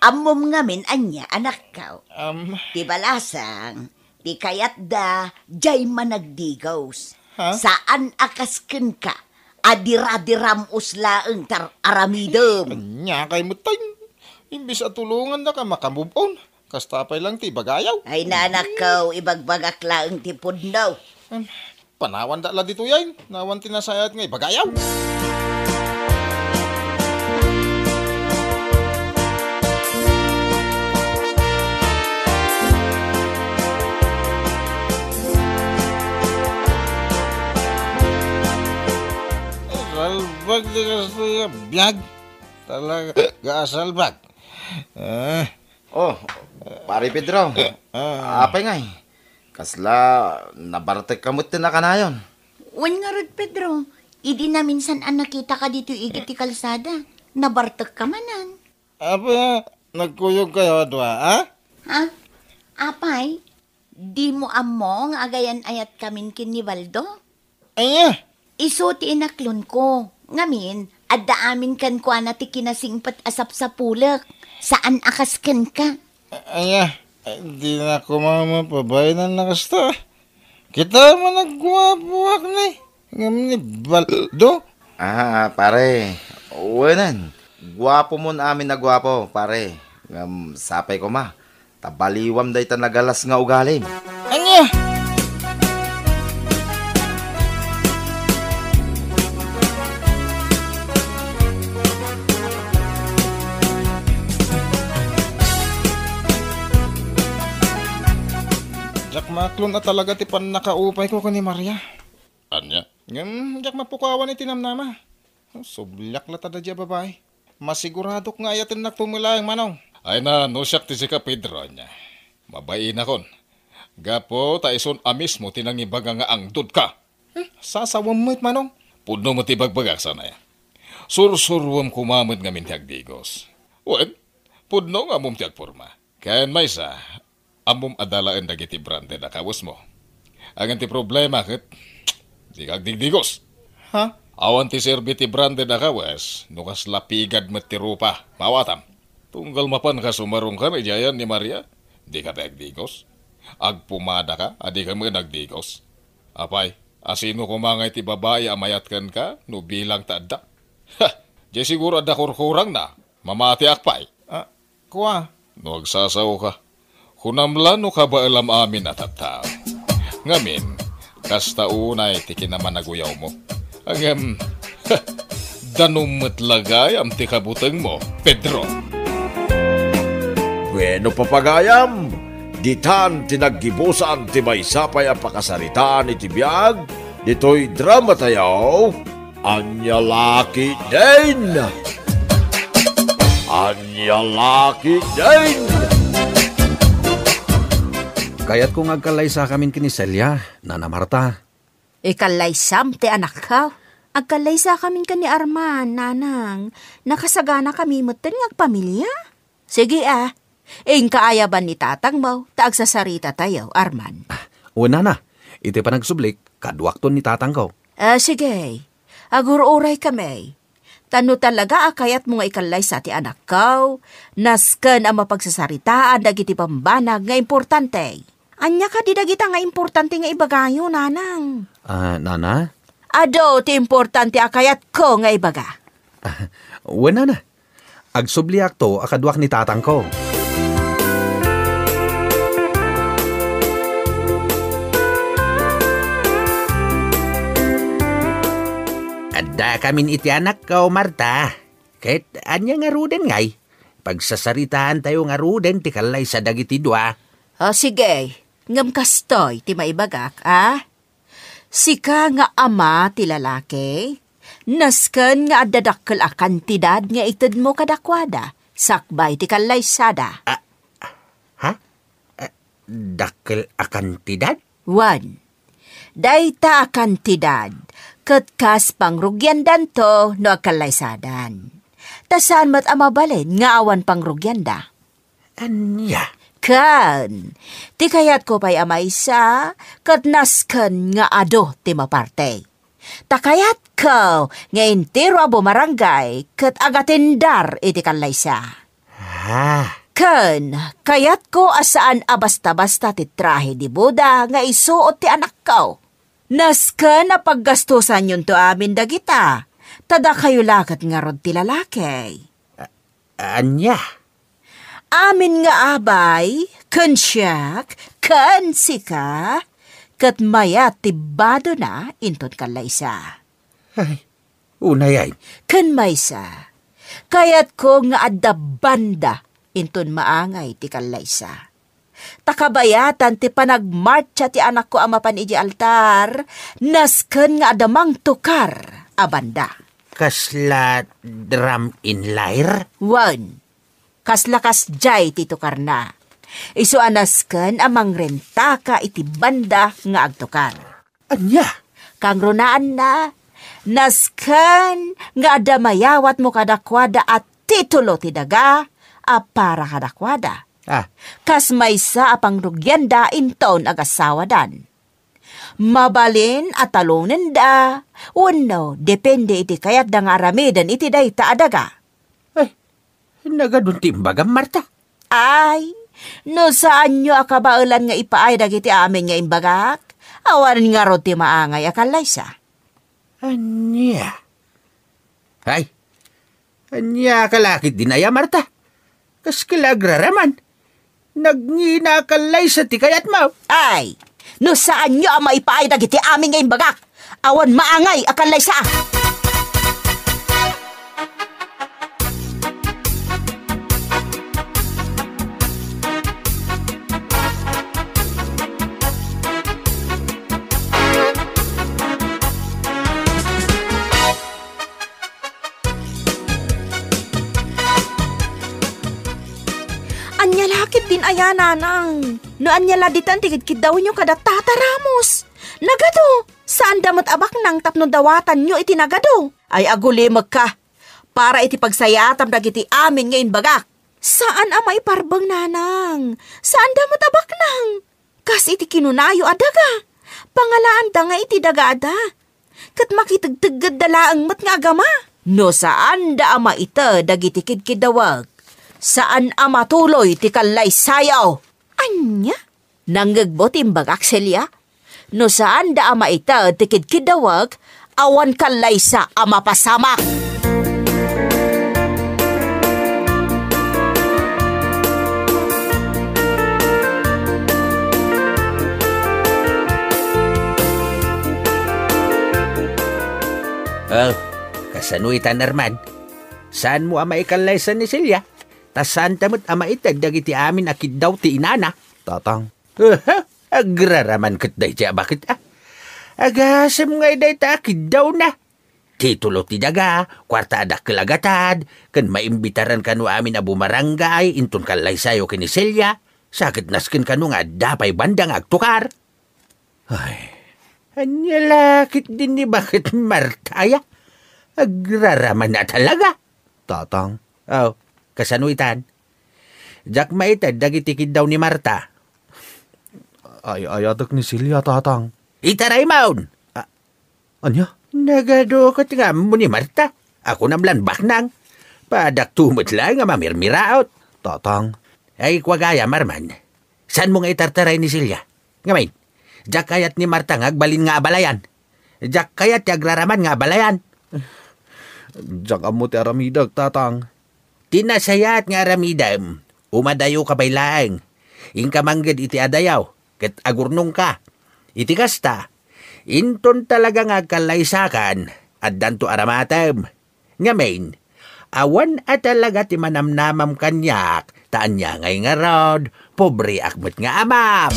Ammom ngamin ania, anakko? Um. Ti balasang, ti kayatda, diay managdigos. Ha? Saan a kas kenka, a diradiram-os laeng ti aramidem. Ania kay met tay, imbes a tulongandaka, makamove on. Kasta pay lang ti ibagayaw. Ay, nanakko, ibagbagak laeng ti pudno. Em, panawanda la ditoy ay. Nawan ti nasayaat nga ibagayaw. Salbag ti kasta nga biag. Talaga, salbag. Ah. Oh, Pare Pedro. Ah. Apay ngay? Kasla nabartekka met ti nakanayon? Wen ngarud, Pedro. Idi naminsan a nakitaka ditoy igid ti kalsada, nabartekka manen. Apay, nagkuyogkayo a dua, a? Ha? Apay, dimo ammo nga agayan-ayatkamin ken ni Baldo? Aya? Isu ti inaklonko. Ngamin, adda amin kenkuana ti kinasingpet a sapsapulek. Saan a kas kenka. Aya, dinak koma mapabainanna kasta. Kita man a guapoak ni, ngem ni Baldo. Ah, pare, wenen. Guapomon amin a guapo, pare. Ngem sapay koma ta baliwam dayta nagalas nga ugalim. Ania? Diak maaklon a talaga ti pannakaupayko ken ni Maria. Ania? Ngem diak mapukawan iti namnama. Subliak la ta daydiay a babai. Masiguradok nga ayatennakto met laeng, Manong. Ay na, no siak ti sika, Pedro, ania? Mabainakon. Gapu ta isun a mismo ti nangibaga nga angdodka. Hmm, sasawem met, Manong. Pudno met ti bagbagak, saan aya? Sursuruem koma met ngamin ti agdigos. Wen, pudno nga ammom ti agporma. Ken maysa, ammom a dalaen dagiti branded a kawesmo. Ngem ti problema ket, dika agdigdigos. Ha? Awan ti serbi ti branded a kawes no kasla pigad met ti rupa. Maawatam. Tunggal mapanka sumarungkan idiay ayan ni Maria, dika pay agdigos. Agpumadaka a dika met agdigos. Apay, asino koma ngay ti babai a mayat kenka no bilang ta adda? Ha! Diay siguro adda kurkurangna. Mamatiak pay. Ah, kua. No agsasaoka, kunam la no kabaelam amin a tattao. Ngamin, kasta unay ti kinamanaguyawmo. Ngem, danom met la gayam ti kabutengmo, Pedro. Bueno, papagayam, ditan ti naggibusan ti maysa pay a pakasaritaan iti biag ditoy dramatayo. Ania la ketdin? Ania la ketdin? Kayatko nga agkallaysakamin ken ni Celia, Nana Marta. Ikallaysam ti anakko. Agkallaysakamin ken ni Arman, Nanang. Nakasaganakami metten nga agpamilia. Sige a, inka ayaban ni tatangmo, ta agsasaritatayo, Arman. Ah, wen, Nana, iti panagsublik, kaduakton ni tatangko. Ah, sige. Agur-uraykami. Ta no talaga a kayatmo nga ikallaysa ti anakko, nasken a mapagsasaritaan dagiti bambanag nga importante. Ania kadi dagita nga importante nga ibagayo, Nanang? Ah, Nana? Adu ti importante a kayatko nga ibaga. Wen, Nana. Agsubliakto a kaduak ni tatangko. Addakamin iti anakko, Marta. Ket ania ngaruden ngay? Pagsasaritaantayo ngaruden ti kallaysa dagiti dua. O, sige. Ngem kastoy ti maibagak, a? Sika nga ama ti lalaki, nasken nga adda dakkel a kantidad nga itedmo kadakuada sakbay ti kallaysada. Ah, ha? Ah, dakkel a kantidad? Wen, dayta a kantidad ket kas pangrugiandanto no agkallaysadan. Ta saan met a mabalin nga awan pangrugianda. Ania? Ken ti kayatko pay a maysa, ket nasken nga adu ti maparti. Ta kayatko nga entero a bumarangay ket agatindar iti kallaysa. Ah. Ken kayatko a saan a basta-basta ti trahe de boda nga isuot ti anakko. Nasken a paggastusanyon to amin dagita, ta dakayo la ket ngarud ti lalaki. A-, ania? Amin nga abay, ken siak, ken sika, ket mayat ti badona inton kallaysa. Ay, unay ay. Ken maysa, kayatko nga adda banda inton maangay ti kallaysa. Ta kabayatan ti panagmartsa ti anakko a mapan idiay altar, nasken nga adda mangtukar a banda. Kasla drum in lyre? Wen, kasla kasdiay ti tukarna. Isu a nasken a mangrentaka iti banda nga agtukar. Ania? Kangrunaanna, nasken nga adda mayawatmo kadakuada a titulo ti daga a para kadakuada. Ah. Kas maysa a pangrugianda inton agasawadan. Mabalin a talonenda, wenno depende iti kayatda nga aramiden iti dayta a daga. Ay, nagadun ti imbagam, Marta. Ay, no saanyo a kabaelan nga ipaay dagiti amin nga imbagak, awan ngarud ti maangay a kallaysa. Ania? Ay, ania ka lakit din aya, Marta? Kas ka la agraraman. Nagngina a kallaysa ti kayatmo. Ay, no saanyo a maipaay dagiti amin nga imbagak, awan maangay a kallaysa. Ania la ketdin aya, nanang? No ania la ditan ti kidkiddawenyo kada Tata Ramos? Nagadu, saanda met a baknang tapno dawatanyo iti nagadu. Ay, agulimekka. Para iti pagsayatam dagiti amin nga imbagak. Saan a maiparbeng, nanang. Saanda met a baknang. Kas iti kinunayo a daga, pangalaanda nga iti dagada, ket makitegteggedda laeng met nga agama. No saanda a maited dagiti kidkiddawek, saan a matuloy ti kallaysayo. Ania? Nangngegmo ti imbagak, Celia? No saanda a maited ti kidkiddawek, awan kallaysa a mapasamak. Oh, kasano itan, Arman? Saanmo a maikallaysa ni Celia? Ta saanta met a maited dagiti amin a kiddaw ti inana. Tatang. Aha, agraraman ket daydi a baket, a. Agasem ngay dayta a kiddawna. Titulo ti daga, kuarta a dakkel a gatad, ken maimbitaran kano amin a bumarangay inton kallaysayo ken ni Celia, sa ket nasken kano nga adda pay banda nga agtukar. Ay, ania la ketdin ni baket, Marta, aya? Agraraman a talaga. Tatang. Oh, kasano itan? Diak maited dagiti kiddaw ni Marta. Ay-ayatek ni Celia, Tatang. Itaraymon! A-, ania? Nagadu ket nga ammo ni Marta. Akunam lan baknang. Padakto met laeng a mamirmiraot. Tatang. Ay, kua gayam, Arman. Saanmo nga itartaray ni Celia? Ngamin, diak kayat ni Marta nga agbalin nga abalayan. Diak kayat ti agraraman nga abalayan. Diak ammo ti aramidek, Tatang. Ti nasayaat nga aramidem, umadayoka pay laeng. Inka mangged iti adayo, ket agurnongka. Iti kasta, inton talaga nga agkallaysakan, addanto aramatem. Ngamin, awan a talaga ti manamnamam kaniak, ta ania ngay ngarud, pobreak met nga amam.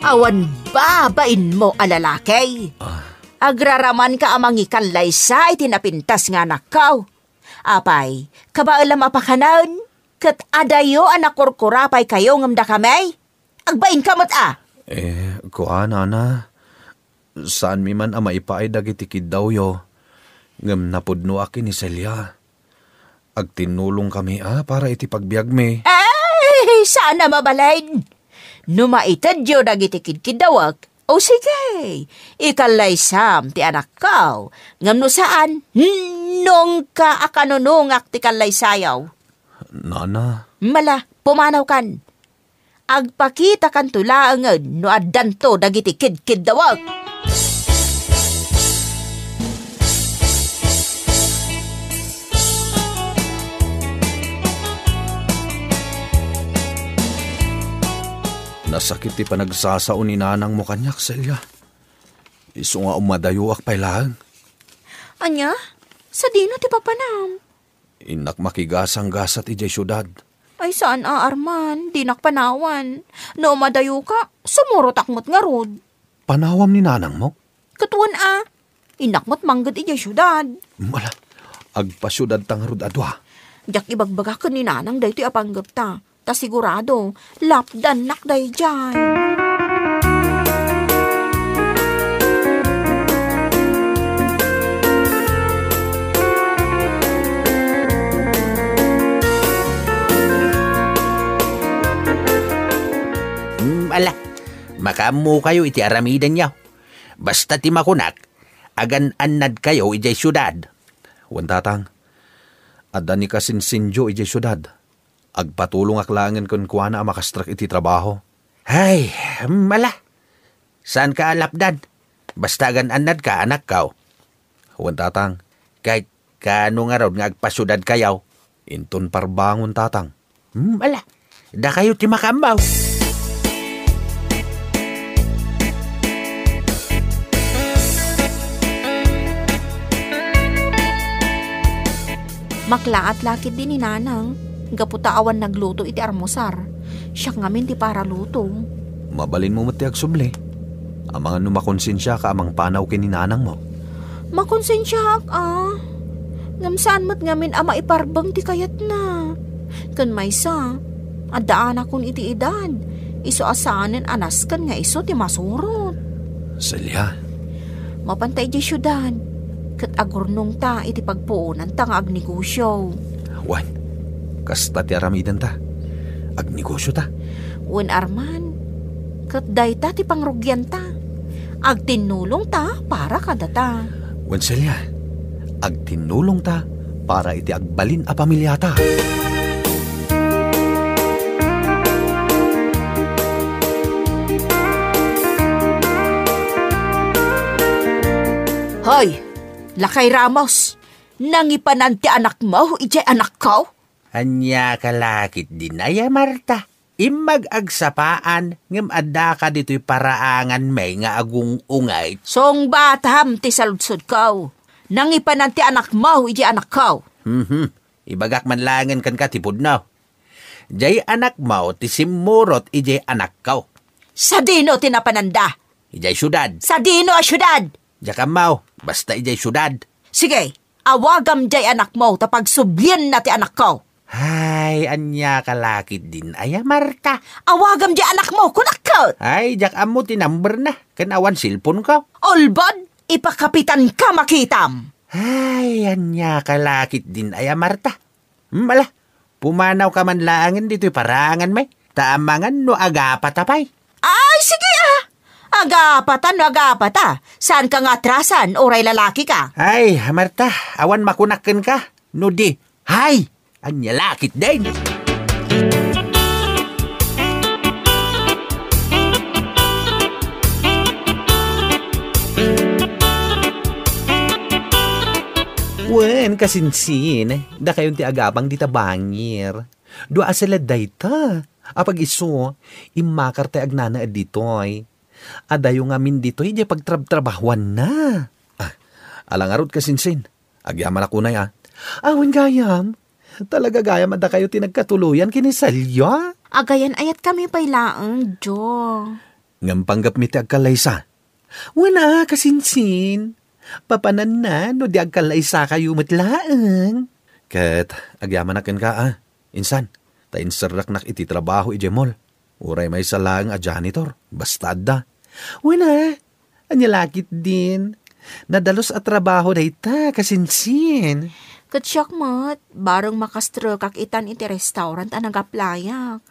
Awan babainmo a lalaki. Ah. Agraramanka a mangikallaysa iti napintas nga anakko. Apay, kabaelam a pakanen, ket adayo a nakurkura pay kayo ngem dakami? Agbainka met a! Eh, kua, nana, saanmi man a maipaay dagiti kiddawyo, ngem napudnoak ken ni Celia. Agtinnulongkami a para iti pagbiagmi. Ay, saan a mabalin! No maitedyo dagiti kidkiddawek, o sige, ikallaysam ti anakko, ngem no saan, nungka a kanunungak ti kallaysayo. Nana. Mala, pumanawkan. Agpakitakanto laengen no addanto dagiti kidkiddawek. Nasakit ti panagsasao ni nanangmo kaniak, Celia. Isu nga umadayoak pay laeng. Ania? Sadino ti papanam? Innak makigasanggasat idiay siudad. Ay, saan a, Arman, dinak panawan. No umadayoka, sumurotak met ngarud. Panawam ni nanangmo? Ket wen a, innak met mangged idiay siudad. Mala, agpasiudadta ngarud a dua. Diak ibagbaga ken ni nanang daytoy a panggepta. Ta sigurado, lapdannak daydiay. Hmm, ala, makaammokayo iti aramidenyo. Basta ti makunak, agan-annadkayo idiay siudad. Wen, Tatang, adda ni Kasinsinyo idiay siudad. Agpatulongak laengen kenkuana a makastrek iti trabaho. Ay, mala. Saanka a lapdan. Basta agan-annadka, anakko. Wen, Tatang. Ket kaano ngarud nga agpasiudadkayo? Inton parbangon, Tatang. Hmm, ala. Dakayo ti makaammo. Maklaat la ketdi ni Nanang, gapu ta awan nagluto iti armusar. Siak ngamin ti paraluto. Mabalinmo met ti agsubli. Amangan no makonsensiaka a mangpanaw ken ni nanangmo. Makonsensiaak, a. Ngem saan met ngamin a maiparbeng ti kayatna. Ken maysa, addaanakon iti edad. Isu a saanen a nasken nga isu ti masurot. Celia. Mapanta idiay siudad, ket agurnongta iti pagpuonanta nga agnegosio. Wen, kasta ti aramidenta. Agnegosiota. Wen, Arman, ket dayta ti pangrugianta. Agtinnulongta para kadata. Wen, Celia, agtinnulongta para iti agbalin a pamiliata. Hoy, Lakay Ramos, nangipanan ti anakmo idiay anakko? Ania ka la ketdin aya, Marta? Immag agsapaan ngem addaka ditoy paraanganmi nga agung-ungayt. Sungbatam ti saludsodko. Nangipanan ti anakmo idiay anakko. Mhm. Ibagak man laengen kenka ti pudno. Diay anakmo ti simmurot idiay anakko. Sadino ti napananda? Idiay siudad. Sadino a siudad? Diak ammo, basta idiay siudad. Sige, awagam diay anakmo ta pagsublienna ti anakko. Ay, ania ka la ketdin aya, Marta? Awagam diay anakmo, kunak ket. Ay, diak ammo ti numberna, ken awan cellphoneko. Ulbod, ipakapitanka makitam. Ay, ania ka la ketdin aya, Marta? Hmm, ala, pumanawka man laengen ditoy paraanganmi, ta amangan no agapata pay. Ay, sige a! Agapata no agapata, saanka nga atrasan, uray lalakika. Ay, Marta, awan makunak kenka, no di, hay! Ania la ketdin? Wen, kasinsin, dakayon ti agabang dita bangir. Dua a seled dayta. Apag isu, immakar tay agnanaed ditoy. Adayo ngamin ditoy diay pagtrabtrabahuanna. Ah, ala ngarud, kasinsin. Agyamanak unay, a. Awen gayam. Talaga gayam a dakayo ti nagkatuloyan ken ni Celia. Agayan-ayatkami pay laeng, Jo. Ngem panggepmi ti agkallaysa. Wen a, kasinsin. Papananna no di agkallaysakayo met laeng. Ket agyamanak kenka, a. Insan, ta inserreknak iti trabaho idiay mall. Uray maysa laeng a janitor, basta adda. Wen a, ania la ketdin? Nadalus a trabaho dayta, kasinsin. Ket siak met, bareng makastrekak itan iti restaurant a nag-applyak.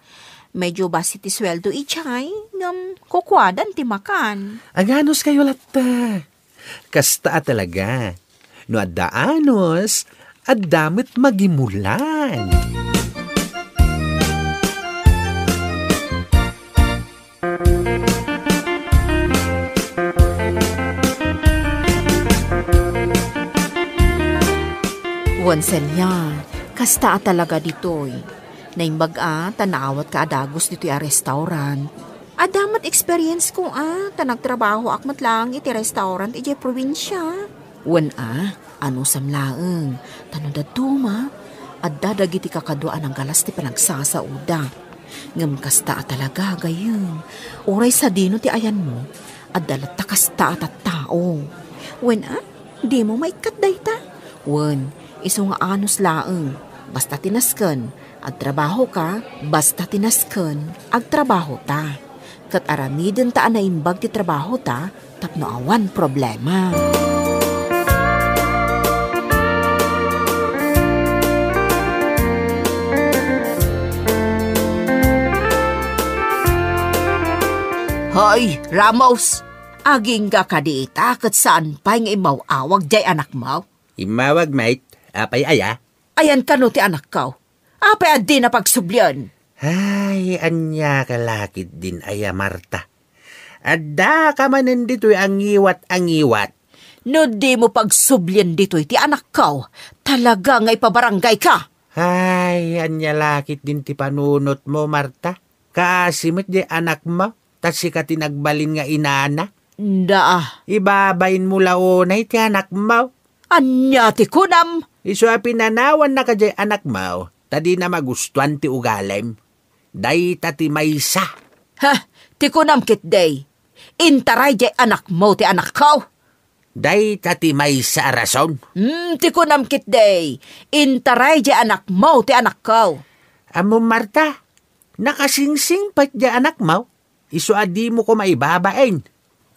Medyo bassit ti sueldo idiay, ngem kukuadan ti makan. Aganuskayo latta. Kasta a talaga. No adda anus, adda met magimulan. Wen Celia, kasta a talaga ditoy. Naimbag a, ta naawatka a dagus ditoy a restaurant. Adda met experience ko a, ta nagtrabahoak met laeng iti restaurant idiay probinsia. Wen a, anusam laeng, ta no dadduma, adda dagiti kakadua a nanggalas ti panagsasaoda. Ngem kasta a talaga, gayyem, uray sadino ti ayanmo, adda latta kasta a tattao. Wen a, dimo maikkat dayta? Wen, isu nga anus laeng, basta ti nasken, agtrabahoka, basta ti nasken, agtrabahota. Ket aramidenta a naimbag ti trabahota tapno awan problema. Hoy, Ramos! Agingga kadi ita ket saan pay nga immaw-awag diay anakmo? Immawag met, apay aya? Ayan kano ti anakko? Apay a dina pagsublian? Ay, ania ka la ketdin aya, Marta? Addaka manen ditoy a ngiwat a ngiwat. No dimo pagsublian ditoy ti anakko, talaga nga ipabarangayka. Ay, ania la ketdin ti panunotmo, Marta? Kaasi met diay anakmo, ta sika ti nagbalin nga inana. Daa. Ibabainmo la unay ti anakmo. Ania ti kunam? Isu a pinanawannaka diay anakmo, ta dina magustuan ti ugalim. Dayta ti maysa. Ha? Ti kunam ketdi, intaray diay anakmo ti anakko? Dayta ti maysa a rason. Hmm, ti kunam ketdi, intaray diay anakmo ti anakko. Ammom, Marta, nakasingsingpet diay anakmo. Isu a dimo koma ibabain.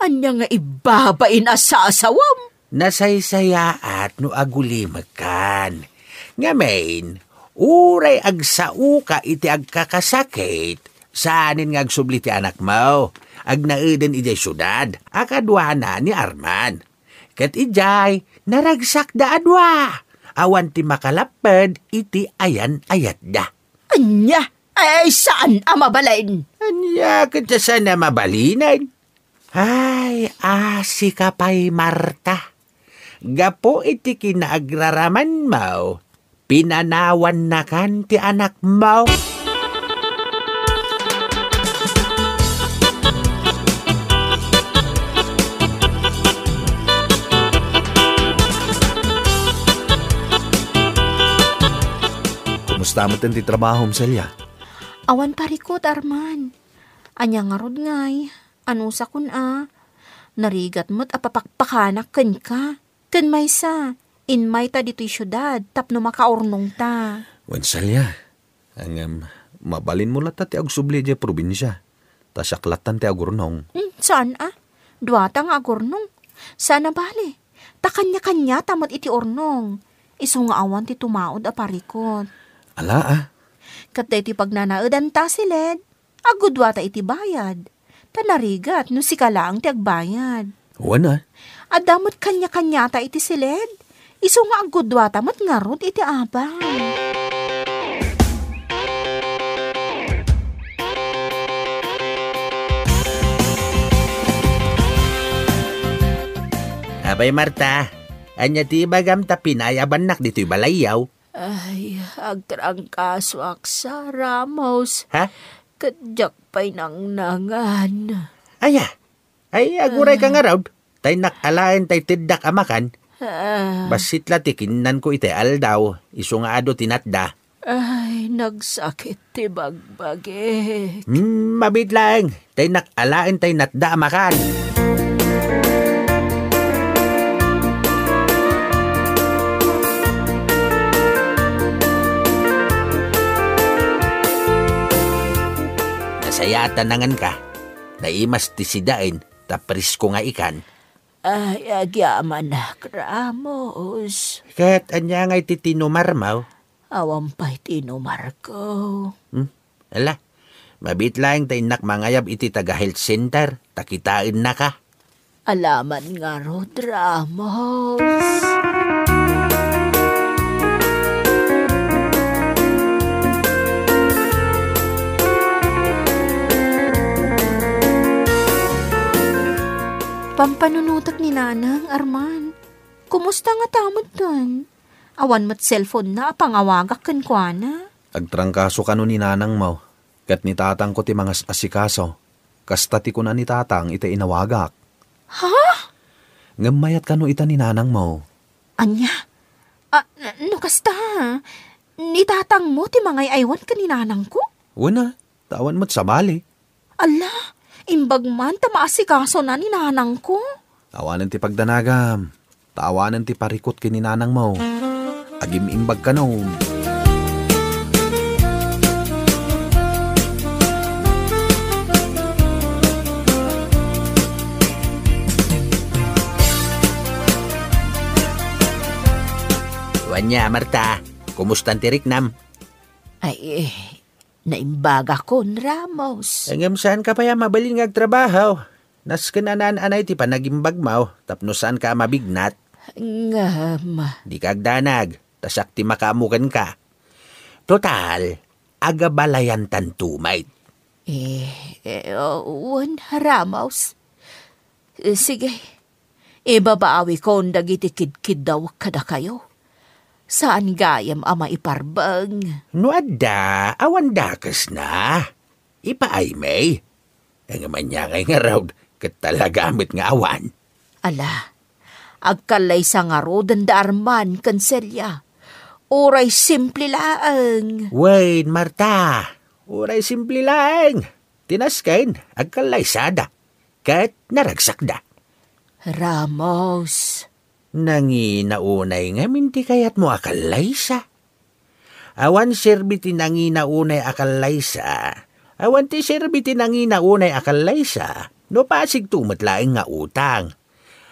Ania nga ibabain a sasawam? Nasaysayaat no agulimekan. Ngamin, uray agsaoka iti agkakasakit, saanen nga agsubli ti anakmo. Agnaeden idiay siudad a kaduana ni Arman. Ket idiay, naragsakda a dua. Awan ti makalapped iti ayan-ayatda. Ania? Ay, saan a mabalin? Ania ket saan a mabalinen? Ay, asika pay, Marta. Gapu iti kinaagraramanmo, pinanawannakan ti anakmo. Kumusta met ti trabahom, Celia? Awan parikut, Arman. Ania ngarud ngay? Anusakon a? Narigat met a papakpakanak kenka. Ken maysa, immayta ditoy siudad tapno makaurnongta. Wen, Celia, ngem mabalinmo latta ti agsubli idiay probinsia, ta siak lattan ti agurnong. Hmm, saan a? Duata nga agurnong. Saan a bale. Ta kaniakaniata met iti urnong. Isu nga awan ti tumaud a parikut. Ala a. Ket daytoy pagnanaedanta, Siled, agguduata iti bayad. Ta narigat no sika laeng ti agbayad. Wen a. Adda met kaniakaniata iti Siled. Isu nga agguduata met ngarud iti abang. Apay, Marta, ania ti ibagam ta pinayabannak ditoy balayyo? Ay, agtrangkasoak sa, Ramos. Ha? Ket diak pay nangnangan. Aya? Ay, aguray ka ngarud. Tay nak alaen tay teddak a makan. Ah. Bassit la ti kinnanko itay aldaw, isu nga adu ti natda. Ay, nagsakit ti bagbagik. Hmm, mabiit laeng. Tay nak alaen tay natda a makan. Nasayaat a nanganka. Naimas ti sidaen, ta presko nga ikan. Ay, agyamanak, Ramos. Ket ania ngay ti tinumarmaw? Awan pay tinumarko. Hmm? Ala, mabiit laeng ta innak mangayab iti taga-health center, ta kitaennaka. Alaman ngarud, Ramos. Pampanunotek ni Nanang, Arman. Kumusta ngata metten? Awan met cellphone-na a pangawagak kenkuana. Agtrangkaso kano ni Nanangmo, ket ni Tatangko ti mangas-asikaso. Kasta ti kuna ni Tatang iti inawagak. Ha? Ngem mayat kano ita ni Nanangmo. Ania? Ah, n-, no kasta, ni Tatangmo ti mangay-aywan ken ni Nanangko? Wen a, ta awan met sabali. Ala, imbag man ta maasikasona ni Nanangko. Awanen ti pagdanagam, ta awanen ti parikut ken ni Nanangmo. Agim-imbag kano. Wen a, Marta, kumustan ti riknam? Ay, eh, naimbagakon, Ramos. Ngem saanka pay a mabalin nga agtrabaho. Nasken a naan-anay ti panagimbagmo tapno saanka a mabignat. Ngem. Dika agdanag, ta siak ti makaammo kenka. Total, agabalayantanto met. Eh, eh, wen, Ramos. Eh, sige. Ibabawikon dagiti kidkiddawek kadakayo. Saan gayam a maiparbeng. No adda, awan dakesna. Ipaaymi. Ngem ania ngay ngarud, ket talaga met nga awan. Ala, agkallaysa ngaruden da Arman ken Celia. Uray simple laeng. Wen, Marta, uray simple laeng. Ti nasken, agkallaysada. Ket naragsakda. Ramos. Nangina unay ngamin ti kayatmo a kallaysa. Awan serbi ti nangina unay a kallaysa. Awan ti serbi ti nangina unay a kallaysa. No pasigto met laeng nga utang.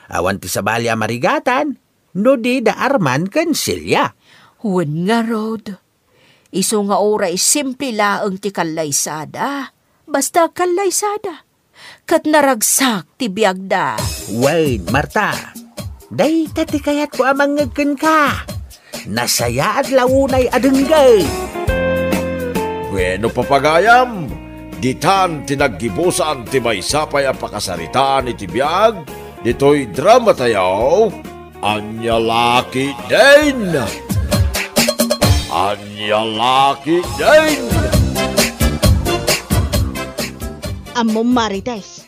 Awan ti sabali a marigatan. No di da Arman ken Celia. Wen ngarud. Isu nga uray simple laeng ti kallaysada, basta agkallaysada, ket naragsak ti biagda. Wen, Marta, dayta ti kayatko a mangngeg kenka. Nasayaat la unay a denggen. Bueno, papagayam, ditan ti naggibusan ti maysa pay a pakasaritaan iti biag ditoy dramatayo. Ania la ketdin? Ania la ketdin? Ammom, Marites,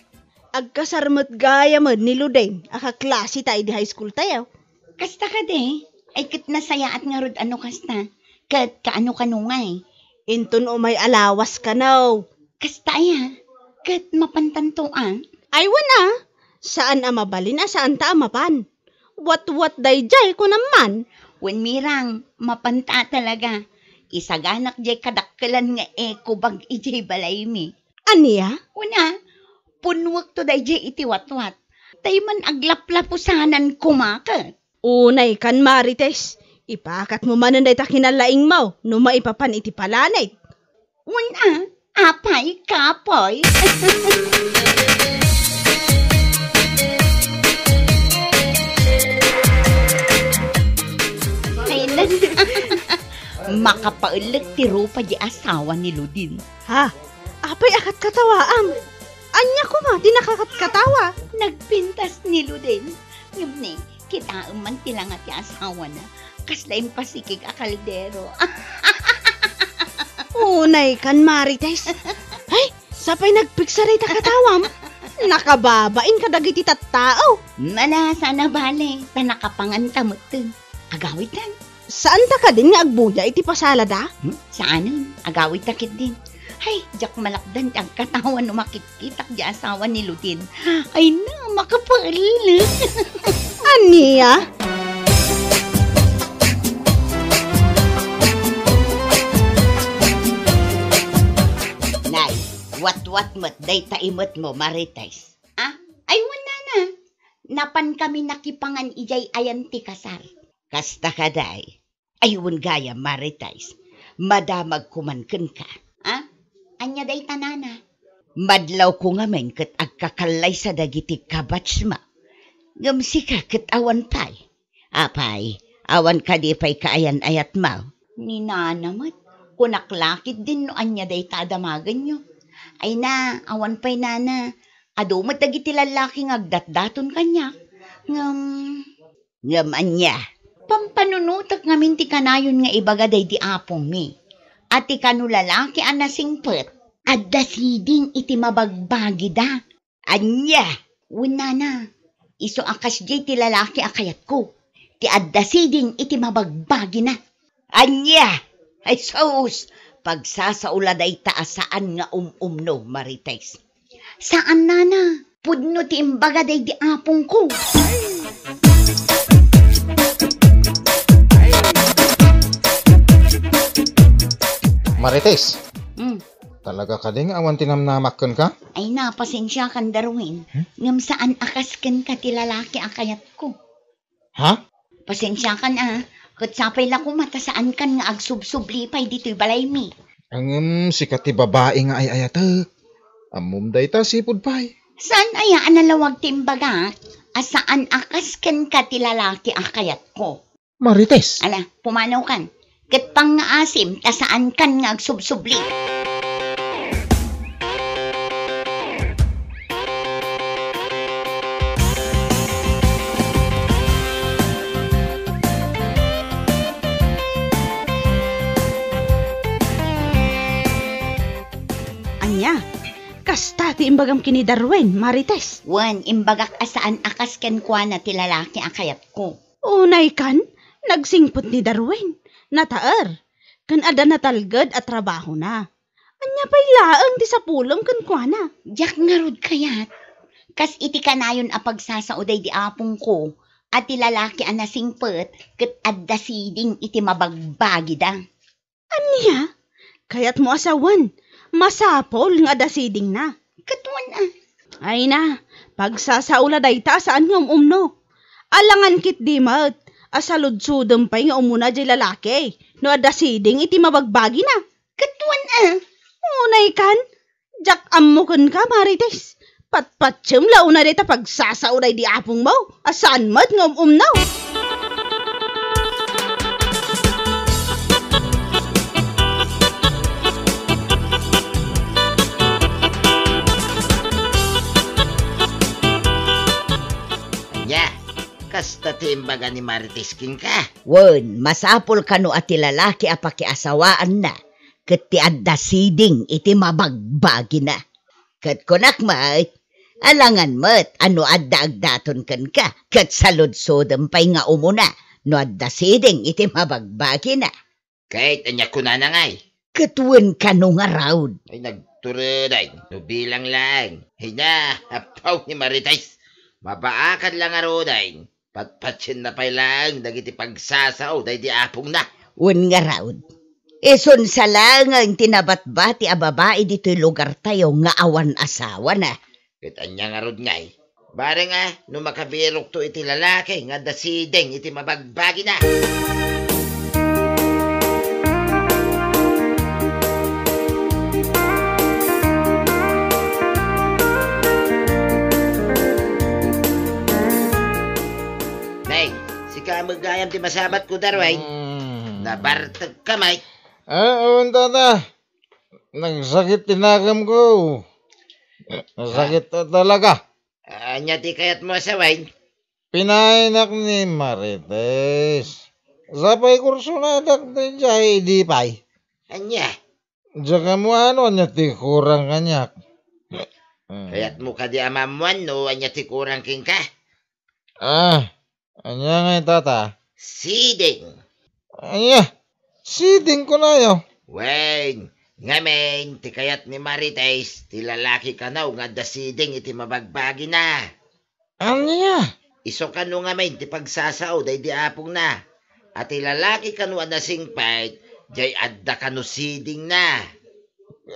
agkasar met gayamen ni Loden a kaklaseta idi high school tayo. Kasta kadi, ay ket nasayaat ngarud a no kasta, ket kaano-kano ngay? Inton umay a lawas kano. Kasta aya, ket mapantanto a? Ay, wen a, saan a mabalin a saanta a mapan. Watwat daydiay, kunam man. Wen, Mirang, mapanta a talaga. Isaganak diay kadakkelan nga eco bag idiay balaymi. Ania? Wen a, punnuekto daydiay iti watwat. Tay man aglaplapusanan koma ket. Unay kan, Marites, ipakatmo manen dayta kinalaingmo no maipapan iti palanit. Wen a, apay, kapoy. Ay, lan-, makapaellek ti rupa di asawa ni Loden. Ha? Apay a katkatawaam? Ania koma ti nakakatkatawa? Nagpintas ni Loden. Ngem ne, kitaem man ti langa ti asawana. Kasla impasikig a kaldero. Unay kan, Marites. Ay, sapay nagpiksa dayta katawam. Nakababain kadagiti tattao. Ala, saan a bale, ta nakapanganta metten. Agawidtan. Saanta kadin nga agbuya iti pasalada? Hmm? Saanen, agawidta ketdin. Ay, diak malakdan ti agkatawa no makitkitak di asawa ni Loden. Ay na, makapaellek. Ania? Nay, what Wat met dayta imetmo, Marites? Ah, ay, wen, nana. Napankami nakipangan idiay ayan ti kasar. Kasta kadi. Ay, wen gayam, Marites. Madamagko man kenka. Ah? Ania dayta, nana? Madlawko ngamin ket agkakallaysa dagiti kabatsmo. Ngem sika ket awan pay. Apay, awan kadi pay kaayan-ayatmo? Ni nana met, kunak la ketdin no ania dayta a damagenyo. Ay na, awan pay, nana. Adu met dagiti lallaki nga agdatdaton kaniak. Ngem, ngem ania? Pampanunotek ngamin ti kanayon nga ibaga daydi apongmi a ti kano lalaki a nasingpet, adda siding iti mabagbagida. Ania? Wen, nana, isu a kasdiay ti lalaki a kayatko, ti adda siding iti mabagbagina. Ania? Ay sus, pagsasao la dayta a saan nga um-umno, Marites. Saan, nana. Pudno ti imbaga daydi apongko. Marites, Hmm. talaga kadi nga awan ti namnamak kenka? Ay na, pasensiakan, Darwin. Hmm? Ngem saan a kas kenka ti lalaki a kayatko. Ha? Pasensiakan, a. Ket sapay la koma ta saankan nga agsubsubli pay ditoy balaymi. Ngem sika ti babai nga ay-ayatek. Ammom dayta, sipud pay. Saan aya a nalawag ti imbagak a saan a kas kenka ti lalaki a kayatko? Marites. Ala, pumanawkan. Ket pangngaasim ta saankan nga agsubsubli. Ania? Kasta ti imbagam ken ni Darwin, Marites? Wen, imbagak a saan a kas kenkuana ti lalaki a kayatko. Unaykan, nagsingpet ni Darwin. Nataer. Ken adda natalged a trabahona. Ania pay laeng ti sapulem kenkuana? Diak ngarud kayat. Kas iti kanayon a pagsasao daydi apongko a ti lalaki a nasingpet ket adda siding iti mabagbagida. Ania? Kayatmo a sawen, masapul nga adda sidingna? Ket wen a. Ay na, pagsasao la dayta a saan nga um-umno. Alangan ketdi met a saludsodem pay nga umuna diay lalaki no adda siding iti mabagbagina. Ket wen a. Unaykan, diak ammo kenka, Marites. Patpatiem la unay dayta pagsasao daydi apongmo a saan met nga um-umno. Ania, kasta ti imbaga ni Marites kenka? Wen, masapul kano a ti lalaki a pakiasawaanna ket ti adda siding iti mabagbagina. Ket kunak met, alangan met a no adda agdaton kenka, ket saludsodem pay nga umuna no adda siding iti mabagbagina. Ket ania kunana ngay? Ket wen kano ngarud. Ay, nagturedeng, no bilang laeng. Ay na, apaw ni Marites. Mabaakan la ngaruden. Patpatienna pay laeng dagiti pagsasao daydi apongna. Wen ngarud, isunsa laengen ti nabatbati a babai ditoy lugartayo nga awan asawana. Ket ania ngarud ngay? Bareng a, no makabirokto iti lalaki nga adda siding iti mabagbagina. Nay, sika met gayam ti masamatko, Darwin. Mm. Nabartekka met. Ah, awan, tata. Nagsakit ti nagamko. Nagsakit ta-, talaga. Ania ti kayatmo a sawen? Pinaaynak ni Marites. Sapay kursonadak daydiay idi pay. Ania? Diak ammo no ania ti kurang kaniak. Hmm. Kayatmo kadi a maammuan no ania ti kurang kenka? Ah, ania ngay, tata? Siding. Ania? Siding kunayo? Wen, ngamin, ti kayat ni Marites, ti lalaki kano nga adda siding iti mabagbagina. Ania? Isu kano ngamin ti pagsasao daydi apongna. A ti lalaki kano a nasingpet, diay adda kano sidingna.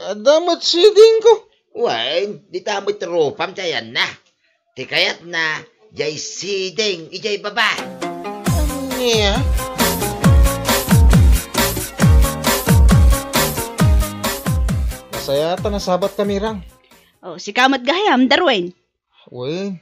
Adda met sidingko. Wen, dita met rupam ti ayanna. Ti kayatna, jay siding, ijay baba. Ania? Nasayaat a nasabatka, Mirang. O, sika met gayam, Darwin. Wen,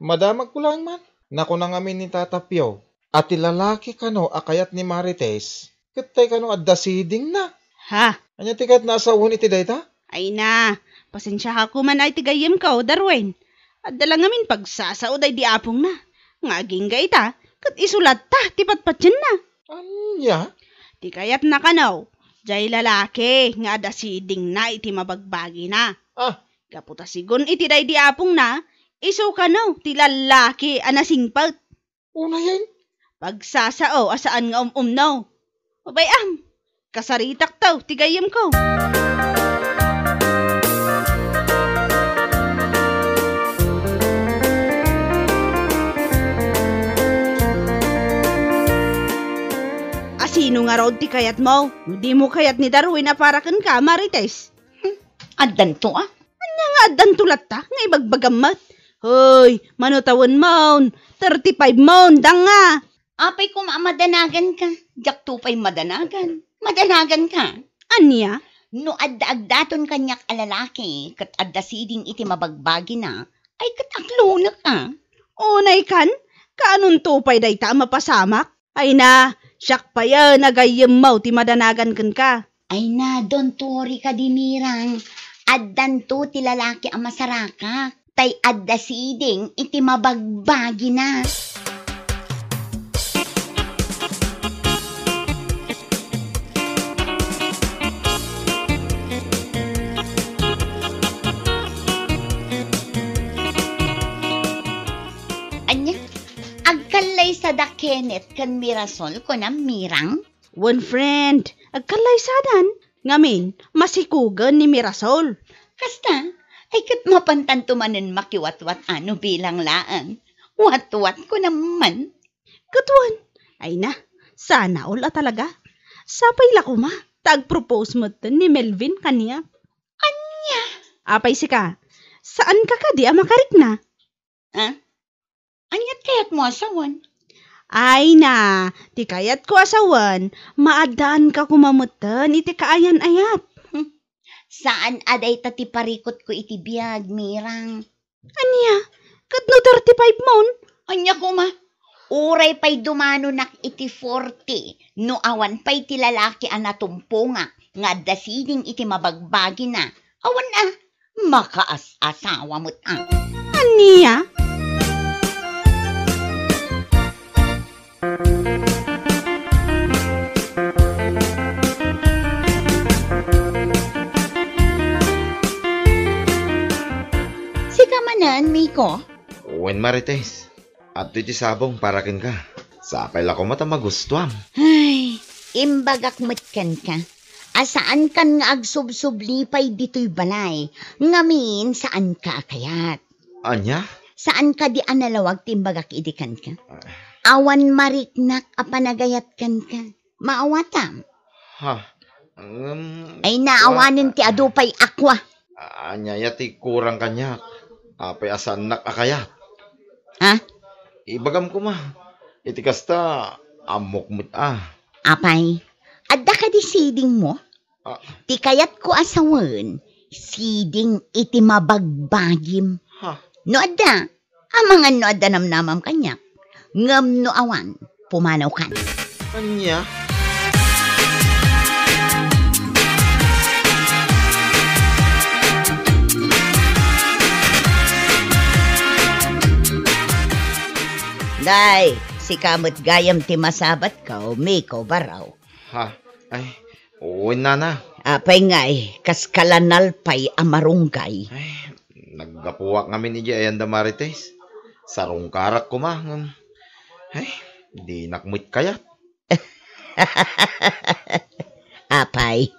madamagko laeng man. Nakuna ngamin ni Tata Pio a ti lalaki kano a kayat ni Marites, ket tay kano adda sidingna. Ha? Ania ti kayatna a sawen iti dayta? Ay na, pasensiaka koma man ay ti gayyemko, Darwin. Adda la ngamin pagsasao daydi apongna. Nga agingga ita, ket isu latta ti patpatienna. Ania? Ti kayatna kano, jay lalaki nga adda sidingna iti mabagbagina. Ah. Gapu ta sigun iti daydi apongna, isu kano ti lallaki a nasingpet. Unayen? Pagsasao a saan nga um-umno. Abay, am, kasaritakto ti gayyemko. A sino ngarud ti kayatmo? No dimo kayat ni Darwin a para kenka, Marites. Hmm, addanto, a? Ania nga addanto latta nga ibagbagam met? Hoy, mano tawenmon, thirty-five mon, danga. Apay koma a madanaganka? Diakto pay madanagan. Madanaganka? Ania? No adda agdaton kaniak a lalaki ket adda siding iti mabagbagina, ay ket aklonek, a? Unay kan, kaanonto pay dayta a mapasamak? Ay na, siak payen a gayyemmo ti madanagan kenka. Ay na, don't worry kadi, Mirang. Addanto ti lalaki a masarakak, tay adda siding iti mabagbagina. Ania? Agkallaysada Kenneth ken Mirasol, kunam, Mirang? Wen, friend, agkallaysadan. Ngamin, masikugen ni Mirasol. Kasta, ay ket mapantanto manen makiwatwat a no bilang laeng. Watwat ko naman. Ket wen, ay na, sana all a talaga. Sapay la koma, ta agpropose metten ni Melvin kaniak. Ania? Apay sika, saanka kadi a makarikna? Ah? Aniat kayatmo a sawen? Ay na, ti kayatko a sawen, maaddaanka koma metten iti kaayan-ayat. Hmm. Saan a dayta ti parikutko iti biag, Mirang. Ania? Ket no thirty-five mon? Ania koma? Uray pay dumanonak iti forty, no awan pay ti lalaki a natumpongak nga adda siding iti mabagbagina, awan a, makaas-asawa met a. Ania? Sika manen, Miko? Wen, Marites. Adtoy ti sabong para kenka. Sapay la koma ta magustuam. Ay, imbagak met kenka a saankan nga agsubsubli pay ditoy balay, ngamin saanka a kayat. Ania? Saan kadi a nalawag ti imbagak idi kenka? Awan mariknak a panagayat kenka. Maawatam? Ha? Ngem, ay, naawanen ti adu pay a kua. Ania aya ti kurang kaniak? Apay a saannak a kayat? Ha? Ibagam koma. Iti kasta, ammok met a. Apay, adda kadi sidingmo? Ah. Ti kayatko a sawen, siding iti mabagbagim. Ha? No adda, amangan no adda namnamam kaniak. Ngem no awan, pumanawkan. Ania? Nay, sika met gayam ti masabatko, Miko Baraw. Ha? Ay, wen, nana. Apay ngay, kas ka la nalpay a marunggay? Ay, naggapuak ngamin idiay ayan da Marites. Sarungkarak koma, ngem, ay, dinak met kayat. Apay,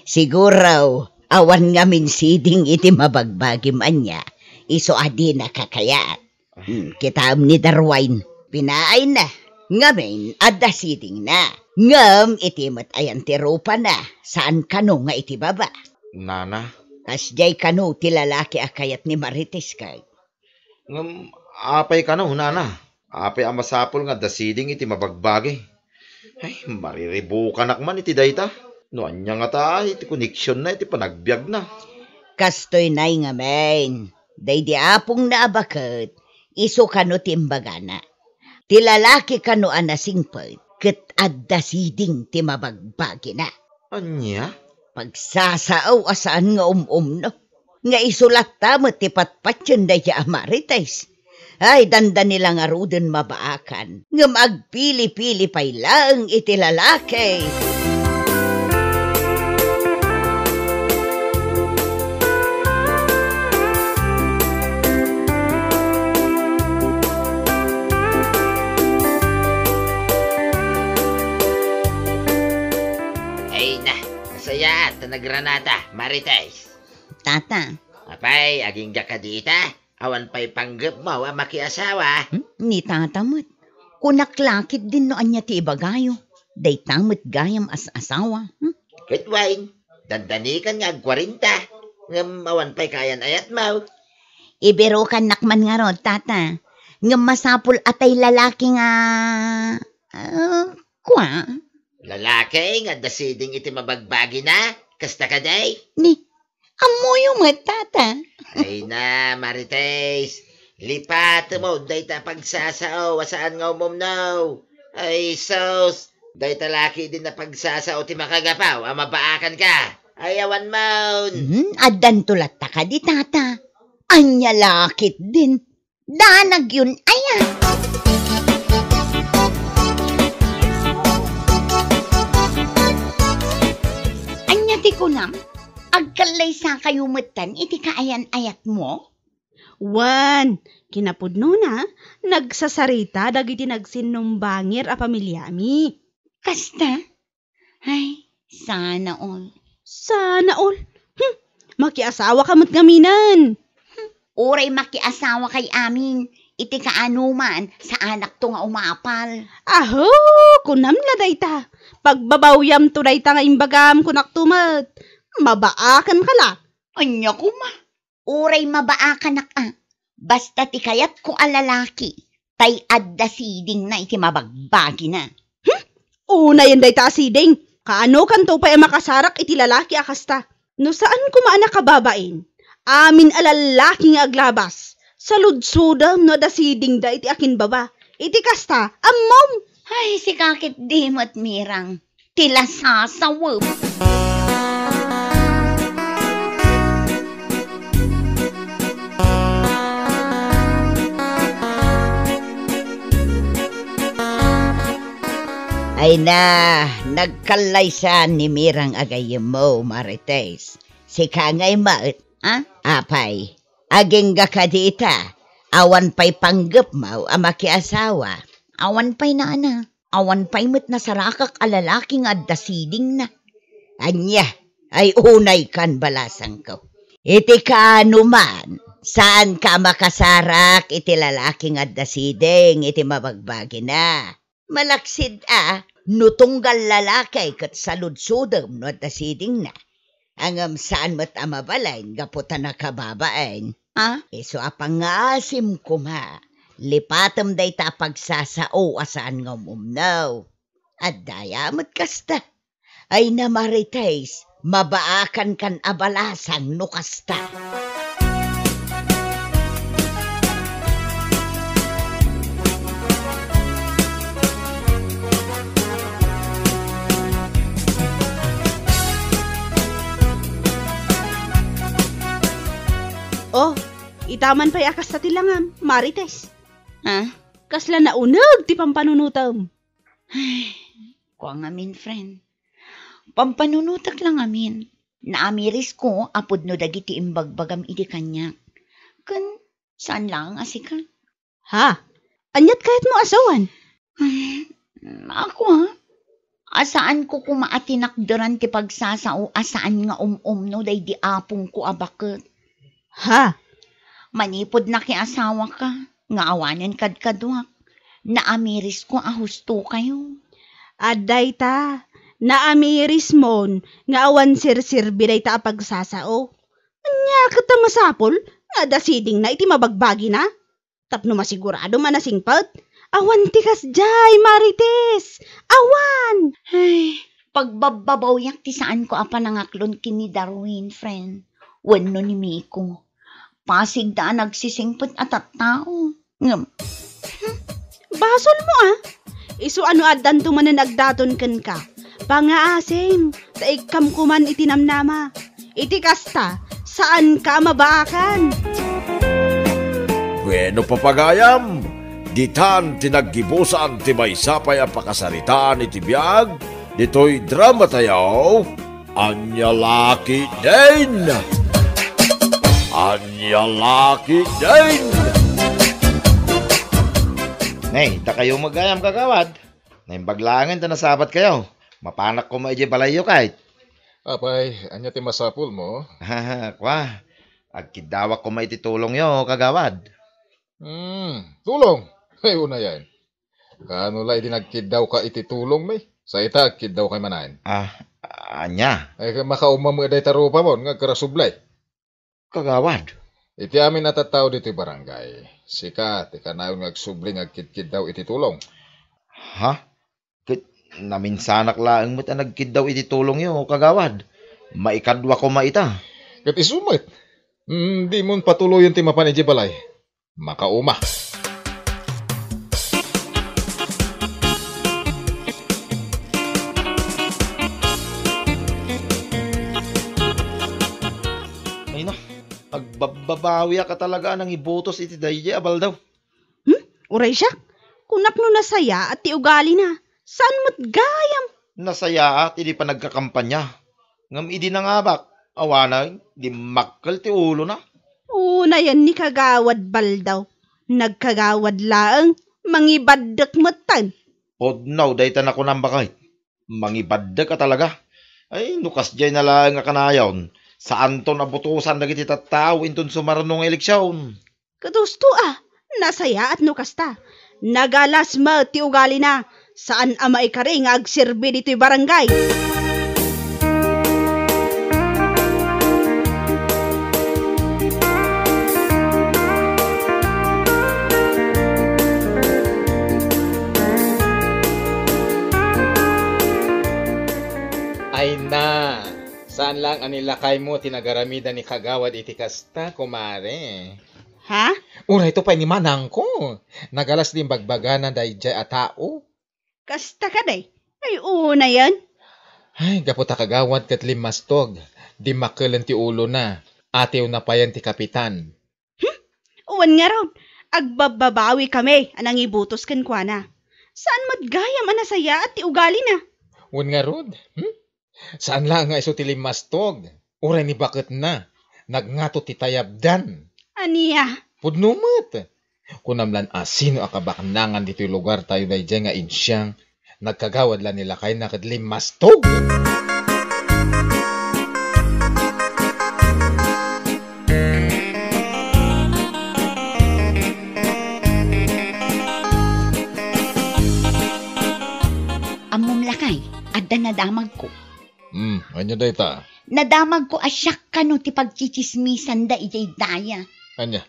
siguro, awan ngamin siding iti mabagbagim ania, isu a dinaka kayat. Hmm, kitaem ni Darwin, pinaayna. Ngamin, adda sidingna. Ngem iti met ayan ti rupana, saan kano nga iti baba? Nana, Kasdiay kano ti lalaki a kayat ni Marites ket. Ngem apay kano, nana? Apay a masapul nga adda siding iti mabagbagi? Ay, mariribukanak man iti dayta. No ania ngata iti koneksionna iti panagbiagna? Kastoy nay ngamin, daydi apongna a baket, isu kano ti imbagana. Ti lalaki kano a nasingpet, ket adda siding ti mabagbagina. Ania? Pagsasao a saan nga um-umno. Nga isu latta met ti patpatien dayta a Marites. Ay, dandani la ngaruden mabaakan, ngem agpili-pili pay laeng iti lalaki. Ay na, nasayaat ta nagranata, Marites. Tata. Apay, agingga kadi ita? Awan pay panggepmo a makiasawa? Hmm? Ni tata met. Kunak la ketdin no ania ti ibagayo. Dayta met gayam as-asawa. Hmm? Ket wen, dandanikan nga agkuarenta. Ngem awan pay kaayan-ayatmo. Ibirukannak man ngarud, tata. Ngem masapul a tay lalaki nga, ah, kua? Lalaki nga adda siding iti mabagbagina? Kasta kadi? Ni, ammoyo met, tata. Ay na, Marites. Lipatem dayta a pagsasao a saan nga umumno. Ay, sus. Dayta la ketdin a pagsasao ti makagapu a mabaakanka. Ay, awan man. Hmm, addanto latta kadi, tata. Ania la ketdin? Danag yun, aya. Ania ti kunam? Agkallaysakayo metten iti kaayan-ayatmo? Wen, kinapudnona, nagsasarita dagiti nagsinnumbangir a pamiliami. Kasta? Ay, sana all. Sana all? Hmm, makiasawaka met ngaminen. Hmm, uray makiasawakay amin, iti kaanoman, saanakto nga umapal. Aho, kunam la dayta. Pagbabawyamto dayta nga imbagam, kunakto met. Mabaakanka la. Ania koma? Uray mabaakanak a, basta ti kayatko a lalaki, tay adda sidingna iti mabagbagina. Hmm? Unayen dayta a siding, kaanokanto pay a makasarak iti lalaki a kasta? No saan koma a nakababain, amin a lalaki nga aglabas, saludsodem no adda sidingda iti akinbaba. Iti kasta, ammom? Ay, sika ketdi met, Mirang. Ti lasasawem. Ay na, nagkallaysan ni Mirang a gayyemmo, Marites. Sika ngay met, a? Apay, agingga kadi ita, awan pay panggepmo a makiasawa. Awan pay, nana. Awan pay met nasarakak a lalaki nga adda sidingna. Ania, ay unaykan balasangko. Iti kaano man, saanka a makasarak iti lalaki nga adda siding iti mabagbagina. Malaksid a, no tunggal lalaki ket saludsodem no adda sidingna. Ngem saan met a mabalin gapu ta nakababain. A? Isu a pangngaasim koma, lipatem dayta a pagsasao a saan nga umumno. Adda aya met kasta. Ay na, Marites, mabaakankan a balasang no kasta. Oh, ita man pay a kasta ti langam, Marites. Ha? Kasla nauneg ti pampanunotem. Ay, kua ngamin, friend. Pampanunotek la ngamin. Naamirisko a pudno dagiti imbagbagam idi kaniak. Ken saan laeng a sika. Ha? Aniat kayatmo a sawen? Hmm, ako, a? A saanko koma a tinakderan ti pagsasao a saan nga um-umno daydi apongko a baket. Ha? Manipud nakiasawaka nga awanen kadkaduak, naamirisko a hustokayo. Adda ita, naamirismon nga awan serserbi dayta a pagsasao. Ania ket ta masapul nga adda sidingna iti mabagbagina? Tapno masiguradom a nasingpet, awan ti kasdiay, Marites! Awan! Ay, pagbabbabawiak ti saanko a panangaklon ken ni Darwin, friend, wenno ni Miko. Pasigda a nagsisingpet a tattao. Ngem, hmm, basolmo, a. Isu a no addanto manen agdaton kenka, pangaasim, ta ikkamko man iti namnama. Iti kasta, saanka a mabaakan. Bueno, papagayam, ditan ti naggibusan ti maysa pay a pakasaritaan iti biag ditoy drama tayo. Ania la ketdin! Ania la ketdin! Nay, dakayo met gayam, kagawad. Naimbag laengen ta nasabatkayo. Mapanak koma idiay balayyo, kayat. Apay, ania ti masapulmo? Kua, agkiddawak koma iti tulongyo, kagawad. Hmm, tulong? Ay, unayen. Kaano la idi nagkiddawka iti tulongmi? Sa ita, agkiddawkay manen. Ah, ania? Ay, makauma met dayta rupamon nga agkarasublay. Kagawad. Iti amin a tattao ditoy barangay, sika ti kanayon nga agsubli nga agkidkiddaw iti tulong. Ha? Ket naminsanak laeng met a nagkiddaw iti tulongyo, kagawad. Maikadua koma ita. Ket isu met. Mm, dimon patuloyen ti mapan idiay balay. Makauma. Ay na, agbabbabawiak a talaga a nangibutos iti daydiay a baldaw. Hmm? Uray siak, kunak no nasayaat ti ugalina. Saan met gayam? Nasayaat idi panagkakampanya. Ngem idi nangabak, awanen, dimmakkel ti ulona. Unayen ni Kagawad Baldaw. Nagkagawad laeng, mangibaddek metten. Pudno dayta nakunam, baket. Mangibaddek a talaga. Ay, no kasdiay na laeng a kanayon, saanton a butosan dagiti tattao inton sumarno nga eleksion. Ket husto a, nasayaat no kasta. Nagalas met ti ugalina, saan a maikari nga agserbi ditoy barangay. Ay na, saan lang a ni lakaymo ti nagaramidan ni Kagawad iti kasta, kumare. Ha? Uray to pay ni manangko. Nagalas ti imbagbagana daydiay a tao. Kasta kadi? Ay, unayen. Ay, gapu ta Kagawad ket limmastog, dimmakkelen ti ulona, atiwna payen ti kapitan. Hmm? Wen ngarud, agbabbabawi kami a nangibutos kenkuana. Saan met gayam a nasayaat ti ugalina? Wen ngarud, hmm? Saan laeng nga isu ti limmastog, uray ni baketna, nagngato ti tayabdan. Ania? Pudno met. Kunam lan a sino a kabaknangan ditoy lugar tayo daydiay nga insiang, nagkagawad la ni lakayna ket limmastog. Ammom lakay, adda nadamagko. Hmm, ania dayta? Nadamagko a siak kano ti pagtsitsismisanda idiay daya. Ania?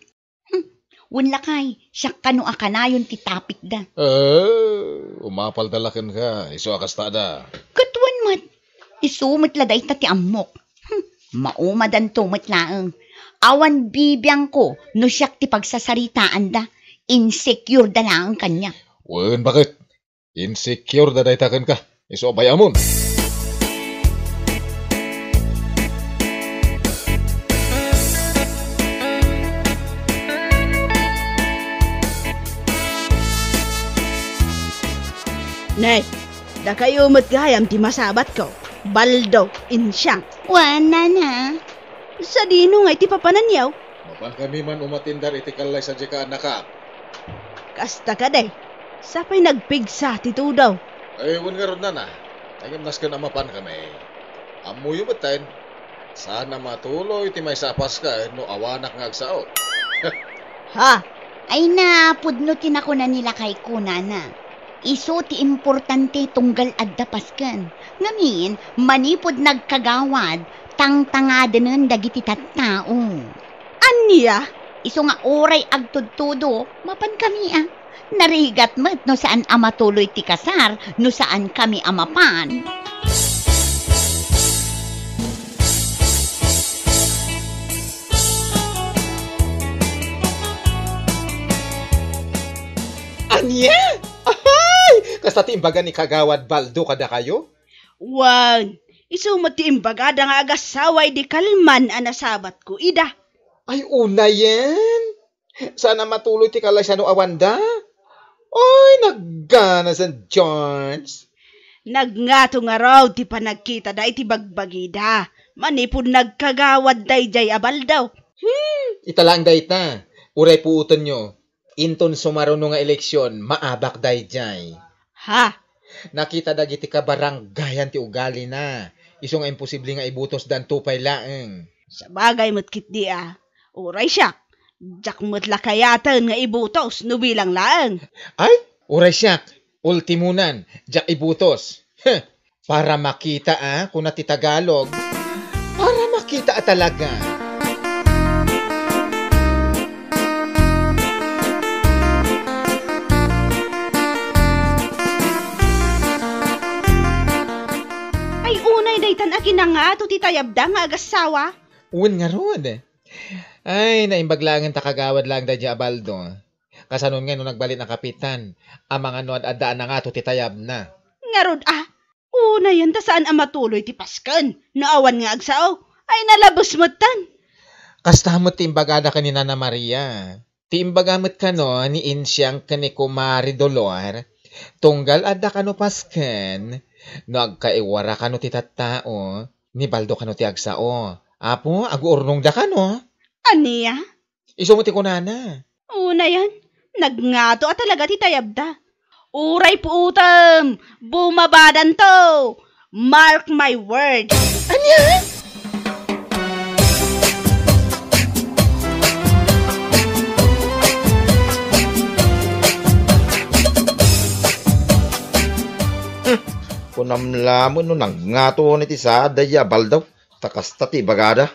Hmm, wen lakay, siak kano a kanayon ti tapikda. Eh, umapalda la kenka, isu a kastada. Ket wen met, isu met la dayta ti ammok. Hmm, maumadanto met laeng. Awan bibiangko no siak ti pagsasaritaanda. Insecure da laeng kaniak. Wen, baket? Insecure da dayta kenka. Isu a bay-amon. Nay, dakayo met gayam ti masabatko. Baldo, insiang. Wen, nana. Sadino ngay ti papananyo? Mapankami man umatindar iti kallay sadiay kaannakak. Kasta kadi, sapay nagpigsa ti tudo. Ay, wen ngarud, nana. Ay, ngem nasken a mapankami. Ammoyo metten, saan a matuloy ti maysa a Paska no awanak nga agsao. Ha? Ay na, pudno ti nakuna ni lakayko, nana. Isu ti importante tunggal adda Pasken. Ngamin, manipud nagkagawad, tangtangadenen dagiti tattao. Ania? Isu nga uray agtudtudo, mapankami a. Narigat met no saan a matuloy ti kasar, no saankami a mapan. Ania? Ahay! Kasta ti imbaga ni Kagawad Baldo kadakayo? Wen, isu met ti imbagada nga agassawa idi kalman a nasabatko ida. Ay, unayen! Saan a matuloy ti kalaysa no awanda? Ay, nagganasen, George! Nagngato ngarud ti panagkitada iti bagbagida manipud nagkagawad daydiay a Baldo. Hmm, ita laeng dayta. Uray puotenyo. Inton sumaruno nga eleksion, maabak daydiay. Ha? Nakita dagiti kabaranggayan ti ugalina. Isu nga imposible nga ibutosda, anto pay laeng. Sabagay met ketdi a. Uray siak, diak met la kayaten nga ibutos no bilang laeng. Ay, uray siak, ultimonan, diak ibutos. Heh, para makita a, kuna ti Tagalog. Para makita a talaga. Ay, unay daytan a kinangato ti tayabda nga agassawa. Wen ngarud. Ay, naimbag laengen ta kagawad laeng daydiay a Baldo. Kasanon ngay no nagbalin a kapitan, amangan no ad-adda a nangato ti tayabna. Ngarud a, unayen ta saan a matuloy ti pasken no awan nga agsao. Ay, nalabes metten. Kasta met ti imbagada ken ni Nana Maria. Ti imbaga met kano ni Insiang ken ni Kumare Dolor, tunggal adda kano pasken, no agkaiwara kano ti tattao, ni Baldo kano ti agsao. Apo, aguurnongda kano. Ania? Isu met ti kunana. Unayen, nagngato a talaga ti tayabda. Uray puotem, bumabadanto. Mark my word. Ania? Hmm, kunam laeng no nagngato iti saad daydiay a Baldo, ta kasta ti ibagada.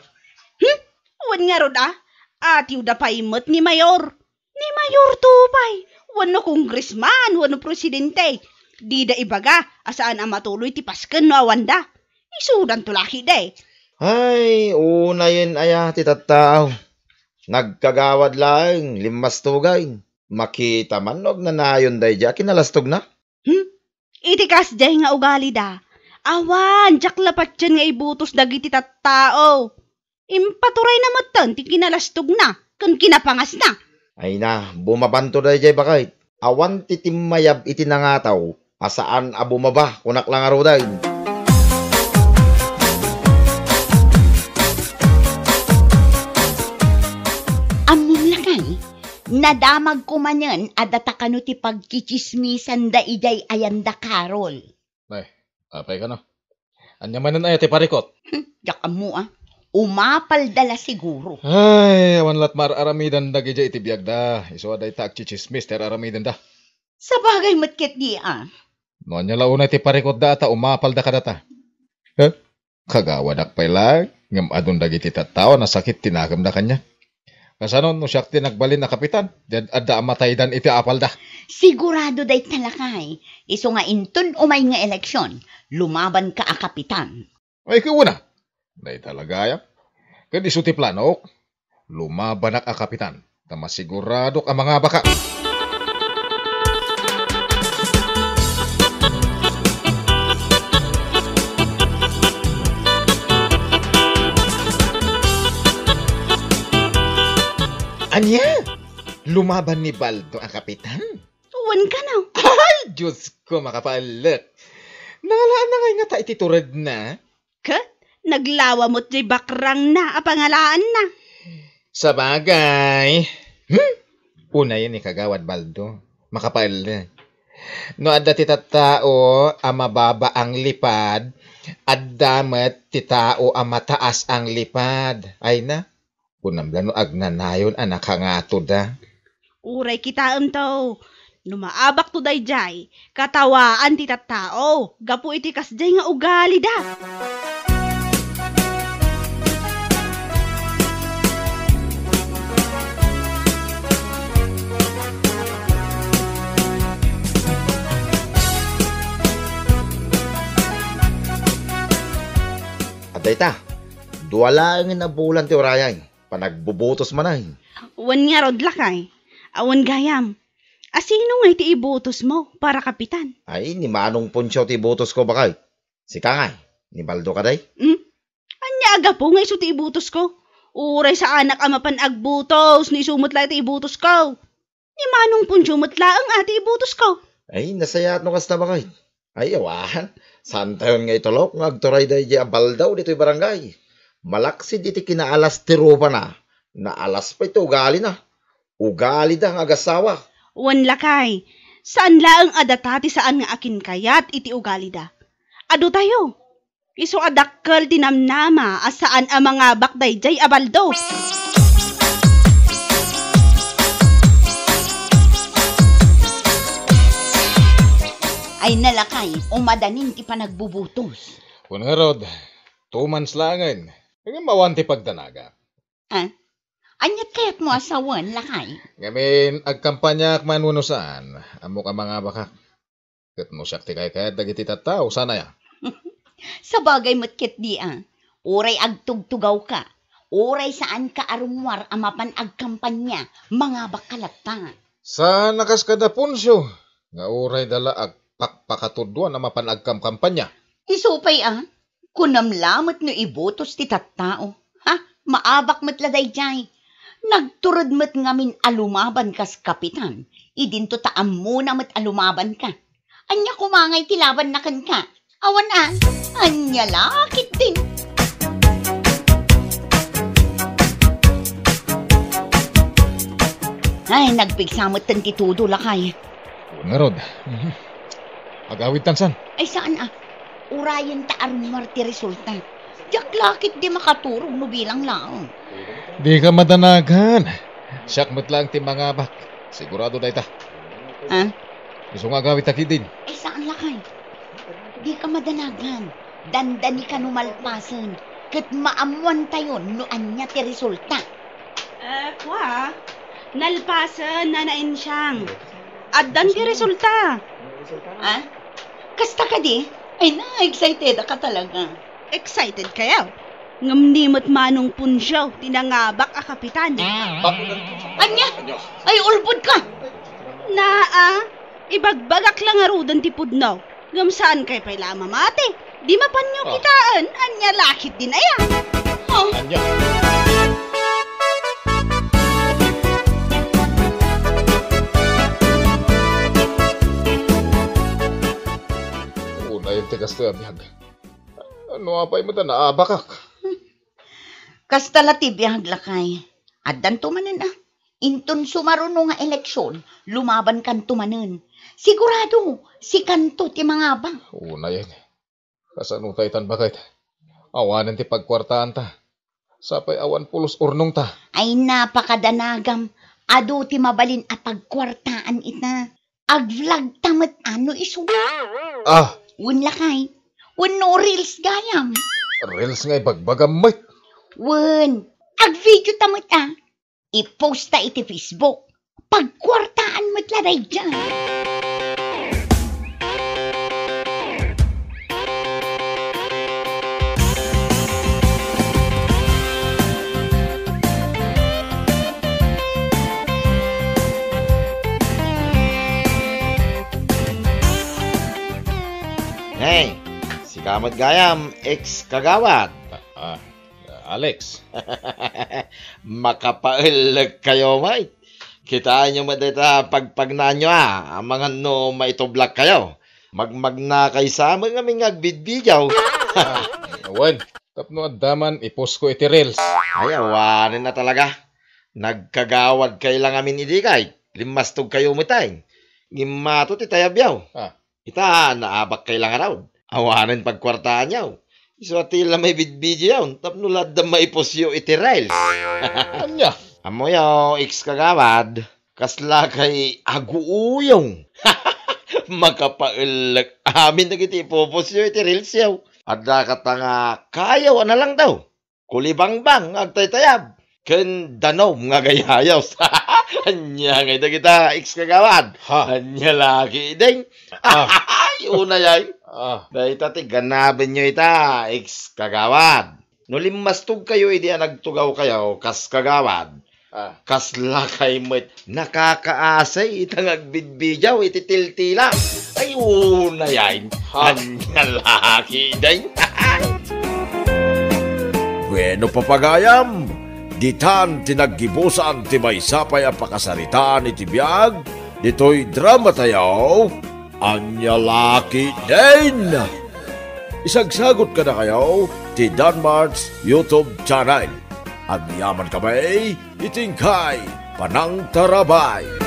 Hmm? Wen ngarud a, atiwda pay met ni Mayor. Ni Mayor to pay, wenno congressman, wenno presidente, dida ibaga a saan a matuloy ti pasken no awanda. Isudanto la ketdi. Ay, unayen aya ti tattao. Nagkagawad laeng, limmastugay. Makita man no agnanayon daydiay a kinalastogna. Hmm? Iti kasdiay nga ugalida, awan diak la patien nga ibutos dagiti tattao. Impaturayna metten ti kinalastogna ken kinapangasna. Ay na, bumabanto daydiay baket. Awan ti timmayab iti nangataw a saan a bumaba, kunak la ngaruden. Ammom lakay, nadamagko manen a data kano ti pagtsitsismisanda idiay ayanda, Carol. Ay, apay kano? Ania manen aya ti parikut? Hmm, diak ammo a. Umapalda la siguro. Ay, awan lat maar-aramidan dagidiay iti biagda. Isu a dayta agtsitsismis ti ar-aramidenda. Sabagay met ketdi a. No ania la unay ti parikutda a ta umapalda kadata. Huh? Kagawadak pay laeng, ngem adun dagiti tattao a nasakit ti nakemda kaniak. Kasano no siak ti nagbalin a kapitan? Diay adda a mataydan iti apalda. Sigurado dayta lakay, isu nga inton umay nga eleksion, lumabanka a kapitan. Ay, kuna, dayta la gayam. Ket isu ti planok. Lumabanak a kapitan, ta masiguradok a mangabaka. Ania? Lumaban ni Baldo a kapitan? Wen kano. Ay, Diosko, makapaellek. Nangalaanna ngay ngata iti turedna? Ket naglawa met diay bakrangna a pangalaanna. Sabagay. Hmm? Unayen ni Kagawad Baldo. Makapaellek. No adda ti tattao a mababa ang lipad, adda met ti tao a mataas ang lipad. Ay na, kunam la no agnanayon a nakangatoda. Uray kitaemto, no maabakto daydiay, katawaan ti tattao gapu iti kasdiay nga ugalida. Dayta, dua laengen a bulan ti urayay. Panagbubutos manen. Wen ngarud, lakay. Awan gayam. Asino ngay ti ibutosmo para kapitan? Ay, ni Manong Poncio ti ibutosko, baket. Sika ngay, ni Baldo kadi? Hmm? Ania a gapu nga isu ti ibutosko? Uray saanak a mapan agbutos, ni isu met laeng ti ibutosko. Ni Manong Poncio met laeng a ti ibutosko. Ay, nasayaat no kasta, baket. Ay, awan. Saantayon nga itulok nga agturay daydiay a Baldo ditoy barangay. Malaksid iti kinaalas ti rupana, naalas pay ti ugalina. Ugalida nga agasawa. Wen, lakay, saan laeng a data ti saan nga akinkayat iti ugalida. Adu tayo. Isu a dakkel ti namnama a saan a mangabak daydiay a Baldo. Ay, lakay, umadanin ti panagbubutos. Wen ngarud, two months laengen. Ngem awan ti pagdanagak. Ah? Aniat kayatmo a sawen, lakay? Ngamin, agkampanyaak man wenno saan, ammok a mangabakak. Ket no siak ti kaykayat dagiti tattao, saan aya? Sabagay met ketdi a, uray agtugtugawka, uray saanka a rummuar a mapan agkampanya, mangabakka latta. Saan a kas kada Poncio, nga uray da la agpakpakatuduan a mapan agkamkampanya. Isu pay a, kunam la met no ibutos ti tattao. Ha? Maabak met la daydiay. Nagtured met ngamin a lumaban kas kapitan, idinto ta ammona met a lumabanka. Ania koma ngay ti labanna kenka? Awan a, ania la ketdin. Ay, nagpigsa metten ti tudo, lakay. Ngarud. Mhm. Agawidtan san? Ay, saan a. Urayenta a rummuar ti resulta. Diak la ketdi makaturog no bilang laeng. Dika madanagan. Siak met laeng ti mangabak. Sigurado dayta. Ah? Isu nga agawidta ketdin. Ay, saan, lakay. Dika madanagan. Dandanika no malpasen. Ket maammoantayon no ania ti resulta. Eh, kua, nalpasen, Nana Ensyang. Addan ti resulta. Ah? Kasta kadi? Ay, na-excited ka talaga. Excited kayo? Ngem ni met Manong Poncio ti nangabak a kapitan. Ania? Ay, ulbod ka! Naa, ibagbagak la ngaruden ti pudno. Ngem saan kay pay la a mamati? Di mapanyo kitaen, ania la ketdin aya? Oh. Ania? Unay ti kastoy a biag. No apay met a naabakak? Kasta la ti biag, lakay. Addanto manen a. Inton sumaruno nga eleksion, lumabankanto manen. Sigurado, sikanto ti mangabak. Unayen. Kasano ta itan, baket? Awanen ti pagkuartaanta. Sapay awan pulos urnongta. Ay, napakadanagam. Adu ti mabalin a pagkuartaan ita. Ag-vlog ta met a no isu. Ah. Wen, lakay. Wenno reels gayam. Reels nga ibagbagam met. Wen, ag-video ta met a. I-post ta iti Facebook. Pagkuartaan met la daydiay. Hey, sika met gayam, ex-kagawad. Ah, ah, Alex. Makapaellek kayo, met. Kitaenyo met dayta pagpagnaanyo, a, amangan no maitublak kayo. Magmagnakay sa met ngamin nga agbidbidiaw. Wen, tapno adda man, i-post ko iti reels. Ay, awanen a talaga. Nagkagawad kay la ngamin idi kay, limmastog kayo met ay. Ngimmato ti tayabyaw. Ah. Ita, naabak kay la ngarud. Awanen pagkuartaanyaw. Isu a ti la maibidbidiaw, tapno la adda maipostyo iti reels. Ania? Ammoyo, ex-kagawad, kasla kay aguuyong. Makapaellek amin dagiti ipopostyo iti reelsyo. Adda kata nga kayo a nalangdaw. Kulibangbang nga agtaytayab, ken danum nga agayayos. Ania ngay dagita, ex-kagawad? Ha? Ania la ketdin? Ah. Ay, unay ay. Ah. Dayta ti ganabenyo ita, ex kagawad. No limmastogkayo idi a nagtugawkayo, kas kagawad, Ah. Kaslakay met nakakaasay ita nga agbidbidiaw iti tiltila. Ay, unay ay. Ha? Ania la ketdin. Bueno, papagayam, ditan ti naggibusan ti maysa pay a pakasaritaan iti biag ditoy dramatayo, Ania la ketdin. Isagsagot kadakayo ti Danmart's YouTube channel. Agyamankami iti inkay panangtarabay.